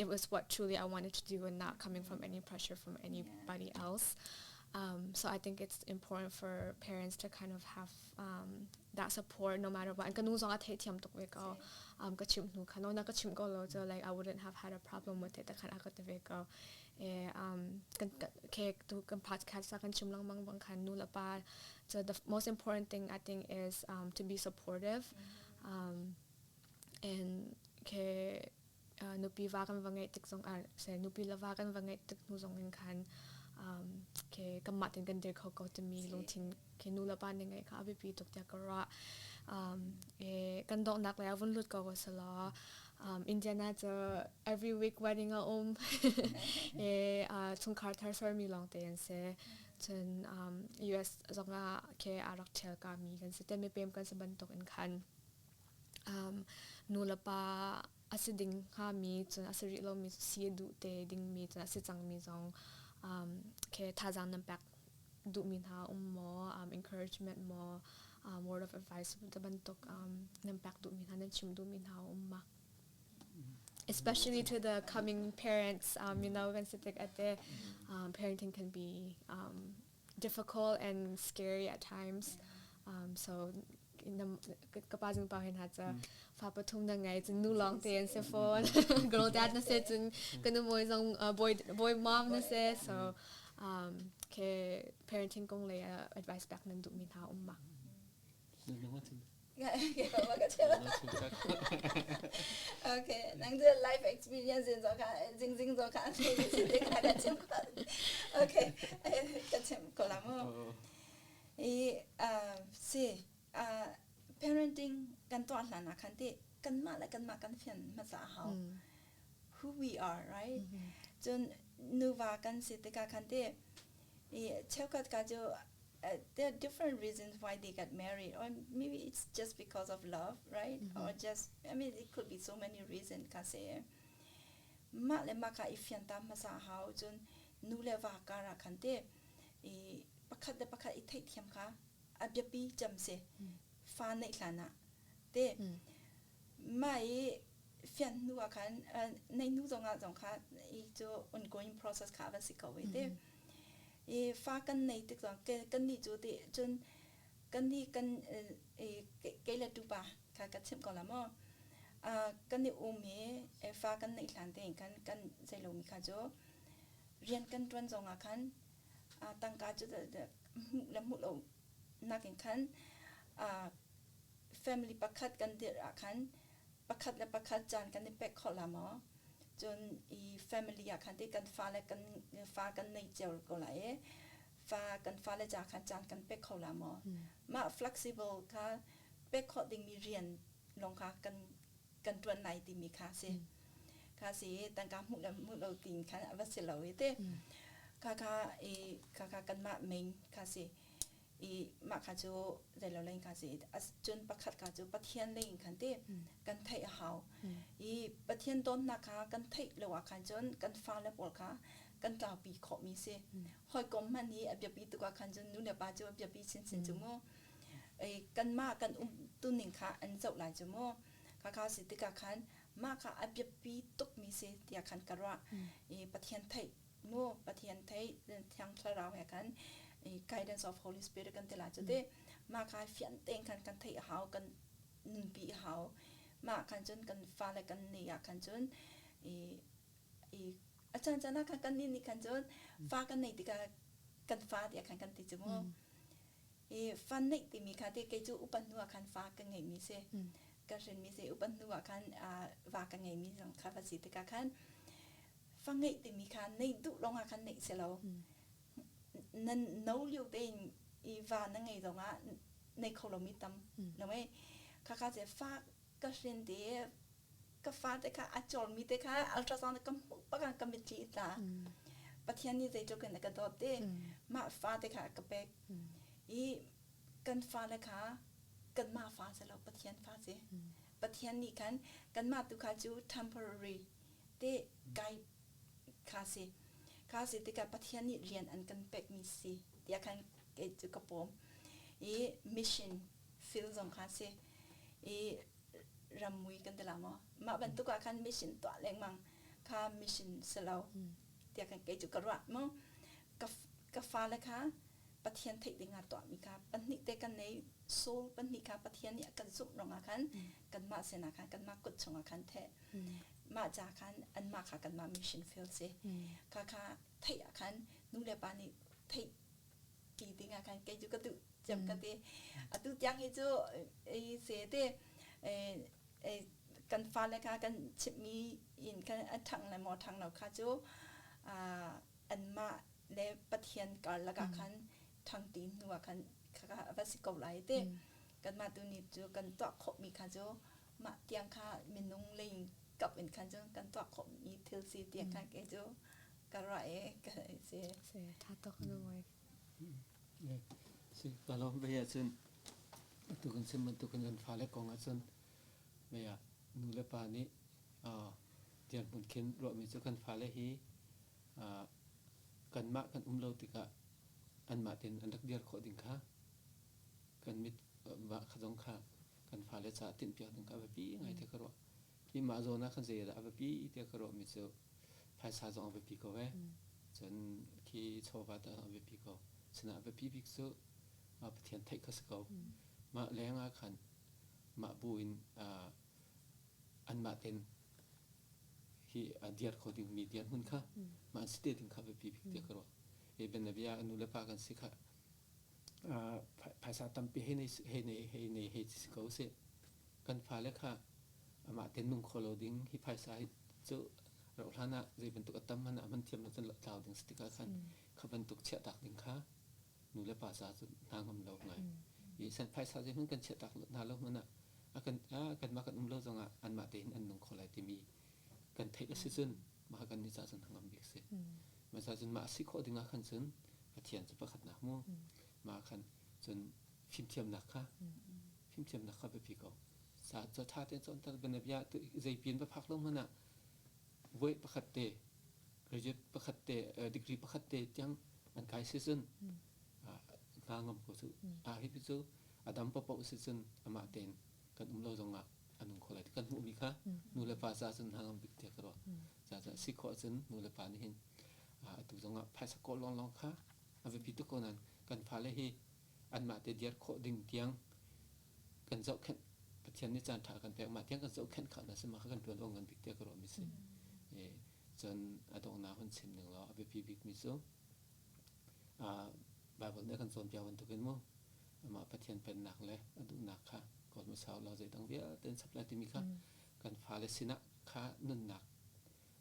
it was what truly I wanted to do and not coming from any pressure from anybody else. So I think it's important for parents to kind of have that support no matter what. And ka nu zong a theihthiam tuk ve ko. Ka chimh hnu khan na ka chimh ko lo cu like I wouldn't have had a problem with it khan a ka ti ve ko. E kan ke tu kan podcast kan chim lengmang bang khan nu le pa so the most important thing I think is to be supportive and ke nupi va kan va ngeih tik zong ah se nupi le va kan va ngeih tik hnu zong in khan ke kanmah ten kan dir kho ko timi lungthin ke nu le pa nih ngeih kha a biapi tuk tiah ka ruah e kan donghnak lei ah vun lut ko selaw Indiana cu every week wedding a um e chungkhar thar sermi lawng te an si cun US zong ah ke a rak ṭhial ka mi kan si te mi pem kan si bantuk in khan nu le pa a si ding hngami cun a si rih lomi si a duh te dingmi cun a si cangmi zong ke thazaang nan pek duhmi hna um maw encouragement maw word of advice te bantuk nan pek duhmi hna nan chim duhmi hna um ma especially to the coming parents kan si tik ate parenting can be difficult and scary at times so ka pa zung pa hin ha cha fa pathum na ngai cun nu lawng te an si phone girl dad na se cun ka nu moi zong boy boy mom na se so ke parenting kong le advice back nan duh mi hna um ma. Nangmah chim. Keimah ka chim. Okay, nang cu life experience in zo kha jing jing zo kha te kha ka chim ko. Okay, ka chim ko la mu. I si parenting kan tuah hlan ah khan ti kanmah le kanmah kan fian hmasa a hau. Who we are, right? Cun nuva kan si tikah khan ti i cheukhat ka cu there are different reasons why they got married or maybe it's just because of love right mm-hmm. or just i mean it could be so many reasons ka se mah le mah kha i fian ta hmasa hau cun nu le va kar ah khan te i pakhat le pakhat i theihthiam kha a biapi cem si fa neih hlan ah te mah i fian hnu ah khan nei hnu zong ah zong kha i cu ongoing process kha va si ko i te i fa kan nei tik zong kan nih cu ti cun kan nih kan kei le tupa kha ka chimh ko la maw kan i um i fa kan neih hlan tein khan kan zei lomi kha cu rian kan ṭuan zong ah khan tangka cu hmuh le hmuh lo nakin khan family pakhat kan dirh ah khan pakhat le pakhat caan kan i pek khawh la maw cun i family ah khan ti kan fa le kan fa kan nei cio ko lai i fa kan fa le ca khan caan kan pek kho la maw mah flexible kha pek khawh dingmi rian lawng kha kan kan ṭuan lai timi kha si kha si tangka hmuh le hmuh lo tin khan a va si lo i te kha kha i kha kha kanmah main kha si i mah kha cu zeilo leng kha si cun pakhat kha cu Pathian lei in khan te kan theih a hau i Pathian dawtnak kha kan theih lo ah khan cun kan fale pawl kha kan tlaupi khawhmi si hawikom hmanh hi a biapi tuk ah khan cun nu le pa cu a biapi chinchin cu mu kanmah kan um tuning kha an zoh lai cu mu khakha si tikah khan mah kha a biapi tukmi si tiah khan ka ruah i Pathian theih mu Pathian theih Thiang Thlarau he khan guidance of Holy Spirit kan ti lai cu te mah kha fian tein khan kan theih a hau kan nunpi a hau mah khan cun kan fale kan nei ah khan cun i i a caan caan ah khan kan nih nih khan cun fa kan nei tikah kan fa tiah khan kan ti cu mu I fa neih timi kha te kei cu upat hnu ah khan fa ka ngeihmi si. Ka hrinmi si upat hnu ah khan va ka ngeimi zong kha va si tikah khan fa ngeih timi kha neih duh lawng ah khan neih si lo. Nan no lio tein i va na ngei zong ah nei kho lomi tam. Lo ei khakha ce fa ka hrin te ka fate kha a cawlmi te kha ultrasound ka hmuh bak ah ka mitthli i tla. Pathian nih zeitluk in a ka dawt te mah fate kha a ka pek. I kan fale kha kanmah fa si lo Pathian fa si. Pathian nih khan kanmah tu kha cu temporary te guide kha si. Kha si tikah Pathian nih rian an kan pekmi si tiah khan kei cu ka pawm. I mission field zong kha si. I rammui kan ti la maw mah bantuk ah khan mission tuah lengmang kha mission si lo tiah kan kei cu ka ruah mu ka ka fale kha Pathian theih ding ah tuahmi kha pahnih te kan nei soul pahnih kha Pathian nih a kan zumh rong ah khan kanmah sinah khan kanmah kut chungah khan theh mah ca khan anmah kha kanmah mission field si kha kha theih ah khan nu le pa nih theih ti ding ah khan kei cu ka duh cem ka ti atu tiang hi cu i se te kan fale kha kan chimhmi in kan a ṭhang le maw ṭhang lo kha cu anmah le Pathian karlak ah khan ṭhang ti hnu ah khan kha va si ko lai te kanmah tu ni cu kan tuah khawhmi kha cu mah tiang kha minung lei kap in khan cun kan tuah khawhmi thil si tiang khan kei cu ka ruah i ka si. Si, ṭha tuk na wife. Si, ka lawm ve ahcun atu kan chim bantukin kan fale kong ahcun mei ah nu le pa nih dirhmun khin ruahmi cu kan fale hi kanmah kan um lo tikah anmah tein an rak dir khawh ding kha kan mit va kha zong kha kan fale caah tinhpiak ding kha a biapi ngai te ka ruah. Hi mah zawn ah khan zeidah a biapi tiah ka ruahmi cu phaisa zong a biapi ko ee. Cun khi chawva tah zong a biapi ko. Sinah a biapi bik cu Pathian theih kha si ko. Mah leng ah khan mah bu in anmah ten hi a diar kho dingmi dirhmun kha mah an si te ding kha biapi bik tiah ka ruah. Hi bianabia nu le pa kan si kha. Phaisa tampi hei nei hei nei hei nei hei si ko seh. Kan fale kha amah te nung kho lo ding hi phaisa hi cu rauh hlan ah zei bantuk a tam hmanh ah hman thiam lo cun tlau ding si tikah khan kha bantuk chiahtak ding kha nu le pa ca cu hna ngam lo ngai. I san phaisa zei hmanh kan chiahtak hna lo hmanh ah a kan kanmah kan um lo zongah anmah tein an nung kho lai timi kan theih a si cun mah kan nih ca cun hnangam bik si. Mah ca cun mah a si khawh ding ah khan cun Pathian cu pakhatnak mu. Mah khan cun fimthiamnak kha fimthiamnak kha biapi ko. Sa ca ṭha tein cawnter bianabia zeipian va phak lo hmanh ah voi pakhat te graduate pakhat te degree pakhat te tiang an kai si cun hna ngam ko cu. A hi cu a dam paoh si cun amah tein kan um lo zongah a nung kho lai kan hmuhmi kha nu le pa ca cun hna ngam bik tiah ka ruah. Ca ca si khawh cun nu le pa nih hin atu zongah phaisa kawl lawnglawng kha a biapi tuk ko nain kan fale hi anmah te diar khawh ding tiang kan zohkhenh Pathian nih caan ṭha kan pek mah tiang kan zohkhenh kha na si mah kha kan ṭuan awk ngan bik tiah ka ruahmi si. Cun a donghnak hun chim ning law a biapi bikmi cu Baibal nih a kan cawnpiak bantukin mu amah Pathian pennak le a duhnak kha kawl hmasa u law zeidang vialte an chap lai timi kha kan fale sinah kha nunnak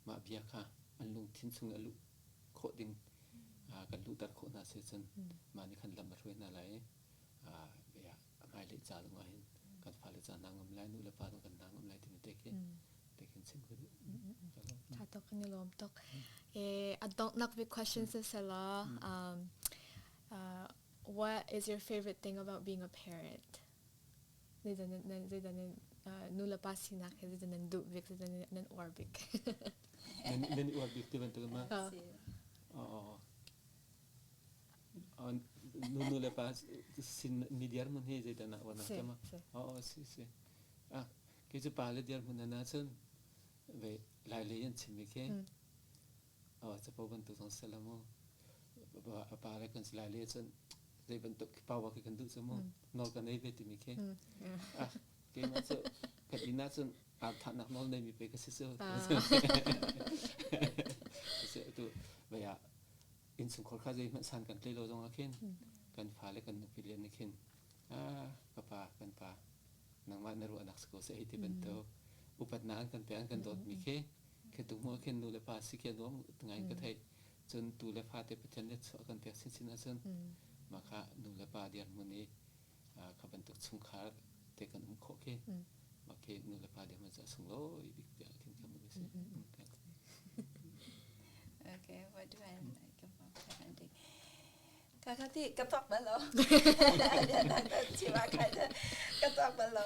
mah bia kha an lungthin chung a luh khawh ding kan luhter khawh hna si cun mah nih khan lam a hruai hna lai i hmailei ca zongah hin kan fale ca hna ngam lai nu le pa zong kan hna ngam lai timi te khi te khin chim ka duh. Tha tuk kan i lawm tuk. A donghnak big question sisela what is your favorite thing about being a parent? Zeidah nan nu le pa sinak he zeidah nan duh bik zeidah nan uar bik? Nan uar bik ti bantuk ma? Nu nu le pa sin mi diar mun hi zeidah na uar nak ma? Oh si si. Ah kei cu pa le diar mun na cun ve lai le yan chim mi khi. Oh capo bantuk zong sela mu. A pa le kan si lai le cun zei bantuk power khi kan duh cu mu nawl kan nei ve timi khi ah keimah cu kan inn ah cun ar thahnak nawl neimi pe ka si cu tu vei ah innchungkhar kha zeihmanh san kan tlei lo zong ah khin kan fale kan nupi le nih khin ah ka pa kan pa nangmah na ruahnak si ko seh hei ti bantuk upatnak an kan pek an kan dawtmi khi khi tu hmuh khin nu le pa si khi nuam ngai ka theih cun tu le fate Pathian nih chuah kan pek chinchin ahcun mah kha nu le pa dirhmun i kha bantuk chungkhar te kan um khawh khi mah khi nu le pa dirhmun cu a sunglawi bik tiah khin ka hmuh si. Okay, what do I like about parenting? Ka ti ka tuak bal lo. Chima kha ka tuak bal lo.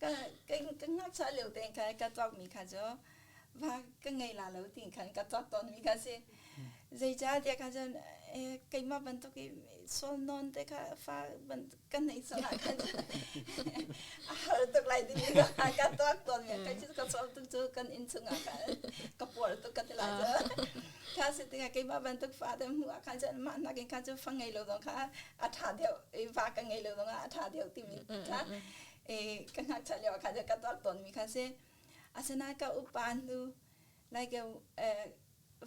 Ka ka ka ngakchia lio tein kha ka tuak mi kha cu va ka ngei la lo ti khan ka tuak tawn mi kha si zeicahtiah khan cun keimah bantuk i sual nawn te kha fa kan nei sual ah khan a har tuk lai timi ka ka tuak tawn mi kai cu ka sual tuk cu kan inn chung ah khan ka puar tuk ka ti lai cu kha si tikah keimah bantuk fa te hmuh ah khan cun mah nakin khan cu fa ngei lo zong kha a ṭha deuh va ka ngei lo zong ah a ṭha deuh timi kha ka ngakchia lio ah khan ka tuak tawn mi kha si Asinain ka upa hnu like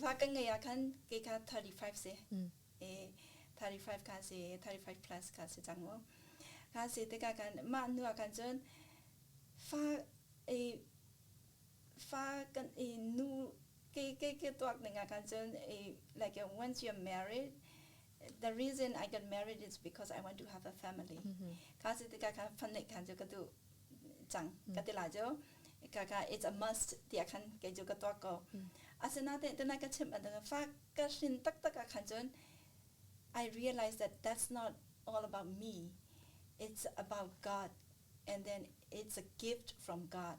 va ka ngei ah khan kei kha 35 si. E 35 kha si 35 plus kha si cang mu. Kha si tikah khan mah hnu ah khan cun fa e fa kan e nu ke ke ke tuak ning ah khan cun e like once you're married the reason I got married is because I want to have a family. Kha si tikah khan fa neih khan cu ka duh cang ka ti lai cu ka ka it's a must tiah khan kei cu ka tuak ko asinain tuna ka chimh bantuk fa ka hrin taktak ah khan cun I realize that that's not all about me it's about God and then it's a gift from God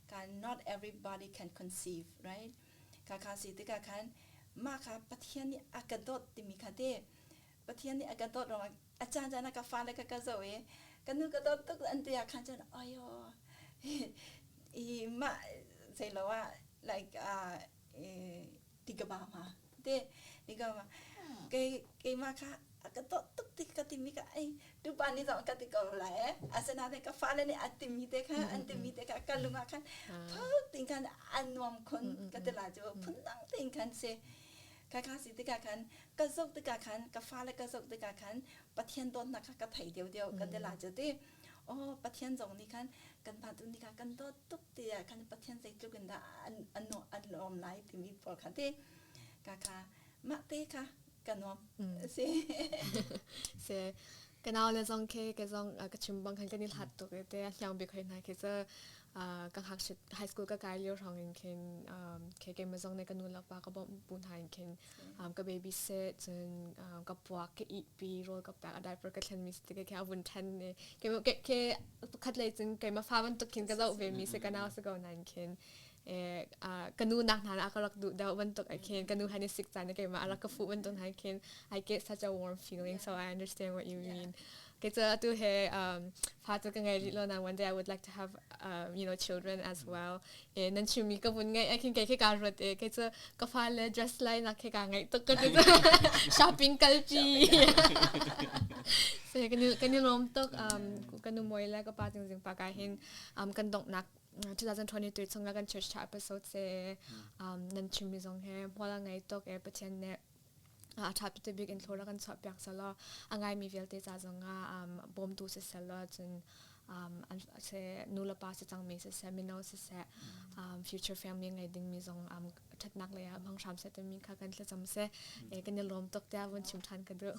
ka not everybody can conceive right ka kha si tikah khan mah kha Pathian nih a ka dawt timi kha te Pathian nih a ka dawt ruangah a caan caan ah ka fale ka ka zoh i ka nu ka dawt tuk an ti ah khan cun ayo i mah zei lo ah like ti ka ba ma te ti ka ma kei keimah kha a ka dawt tuk ti ka timi ka ai tupa nih zong ka ti ko lai eh asinain ka fale nih an timi te kha an timi te kha ka lung ah khan phuk tin khan an nuam khun ka ti la cu phundang tin khan si. Khakha si tikah khan ka zoh tikah khan ka fale ka zoh tikah khan Pathian dawtnak kha ka thei deuhdeuh kan ti la cu ti. Oh Pathian zong nih khan kan pa tu nih kha kan dawt tuk tiah khan Pathian zeitluk in dah an an an lawm lai timi pawl kha ti. Ka kha mah te kha ka nuam si. Se ka nau le zong khi ka zong ka chim bang khan kan i hlat tuk te hliang bik hoi hna khi cu ka ngakchit high school ka kai lio hrawng in khin khi keimah zong nih ka nu le pa ka bawmh bu hna in khin ka baby sit cun ka puak ka ihpi rawl ka pek a diaper ka thlen mi si tikah khi a vun ṭhen i ke pakhat lei cun keimah fa bantuk khin ka zoh ve mi si ka nau si ko nain khin ka nu nak hna ah ka rak duh deuh bantuk ai khin ka nu han i sik caan keimah a rak ka fuh bantuk hna khin I get such a warm feeling so I understand what you mean. Kei cu atu he fa cu ka ngei rih lo na one day I would like to have children as well. E nan chimmi ka vun ngai khin kei khi ka ruat e kei cu ka fa le dress lai nak khi ka ngai tuk ka shopping kalpi. Se kan i lawm tuk kan nu moi le ka pa jing jing pa ka hin kan donghnak 2023 chungah kan church cha episode se nan chimmi zong he hmual a ngei tuk e Pathian nih a ṭha tu bik in thlawr a kan chuahpiak selaw a ngaimi vialte ca zongah bawmtu si selaw cun an se nu le pa si cangmi siseh mino siseh future family ngei dingmi zong ṭhatnak lei ah hmang hram seh timi kha kan thlacam seh kan i lawm tuk tiah vun chim ṭhan ka duh.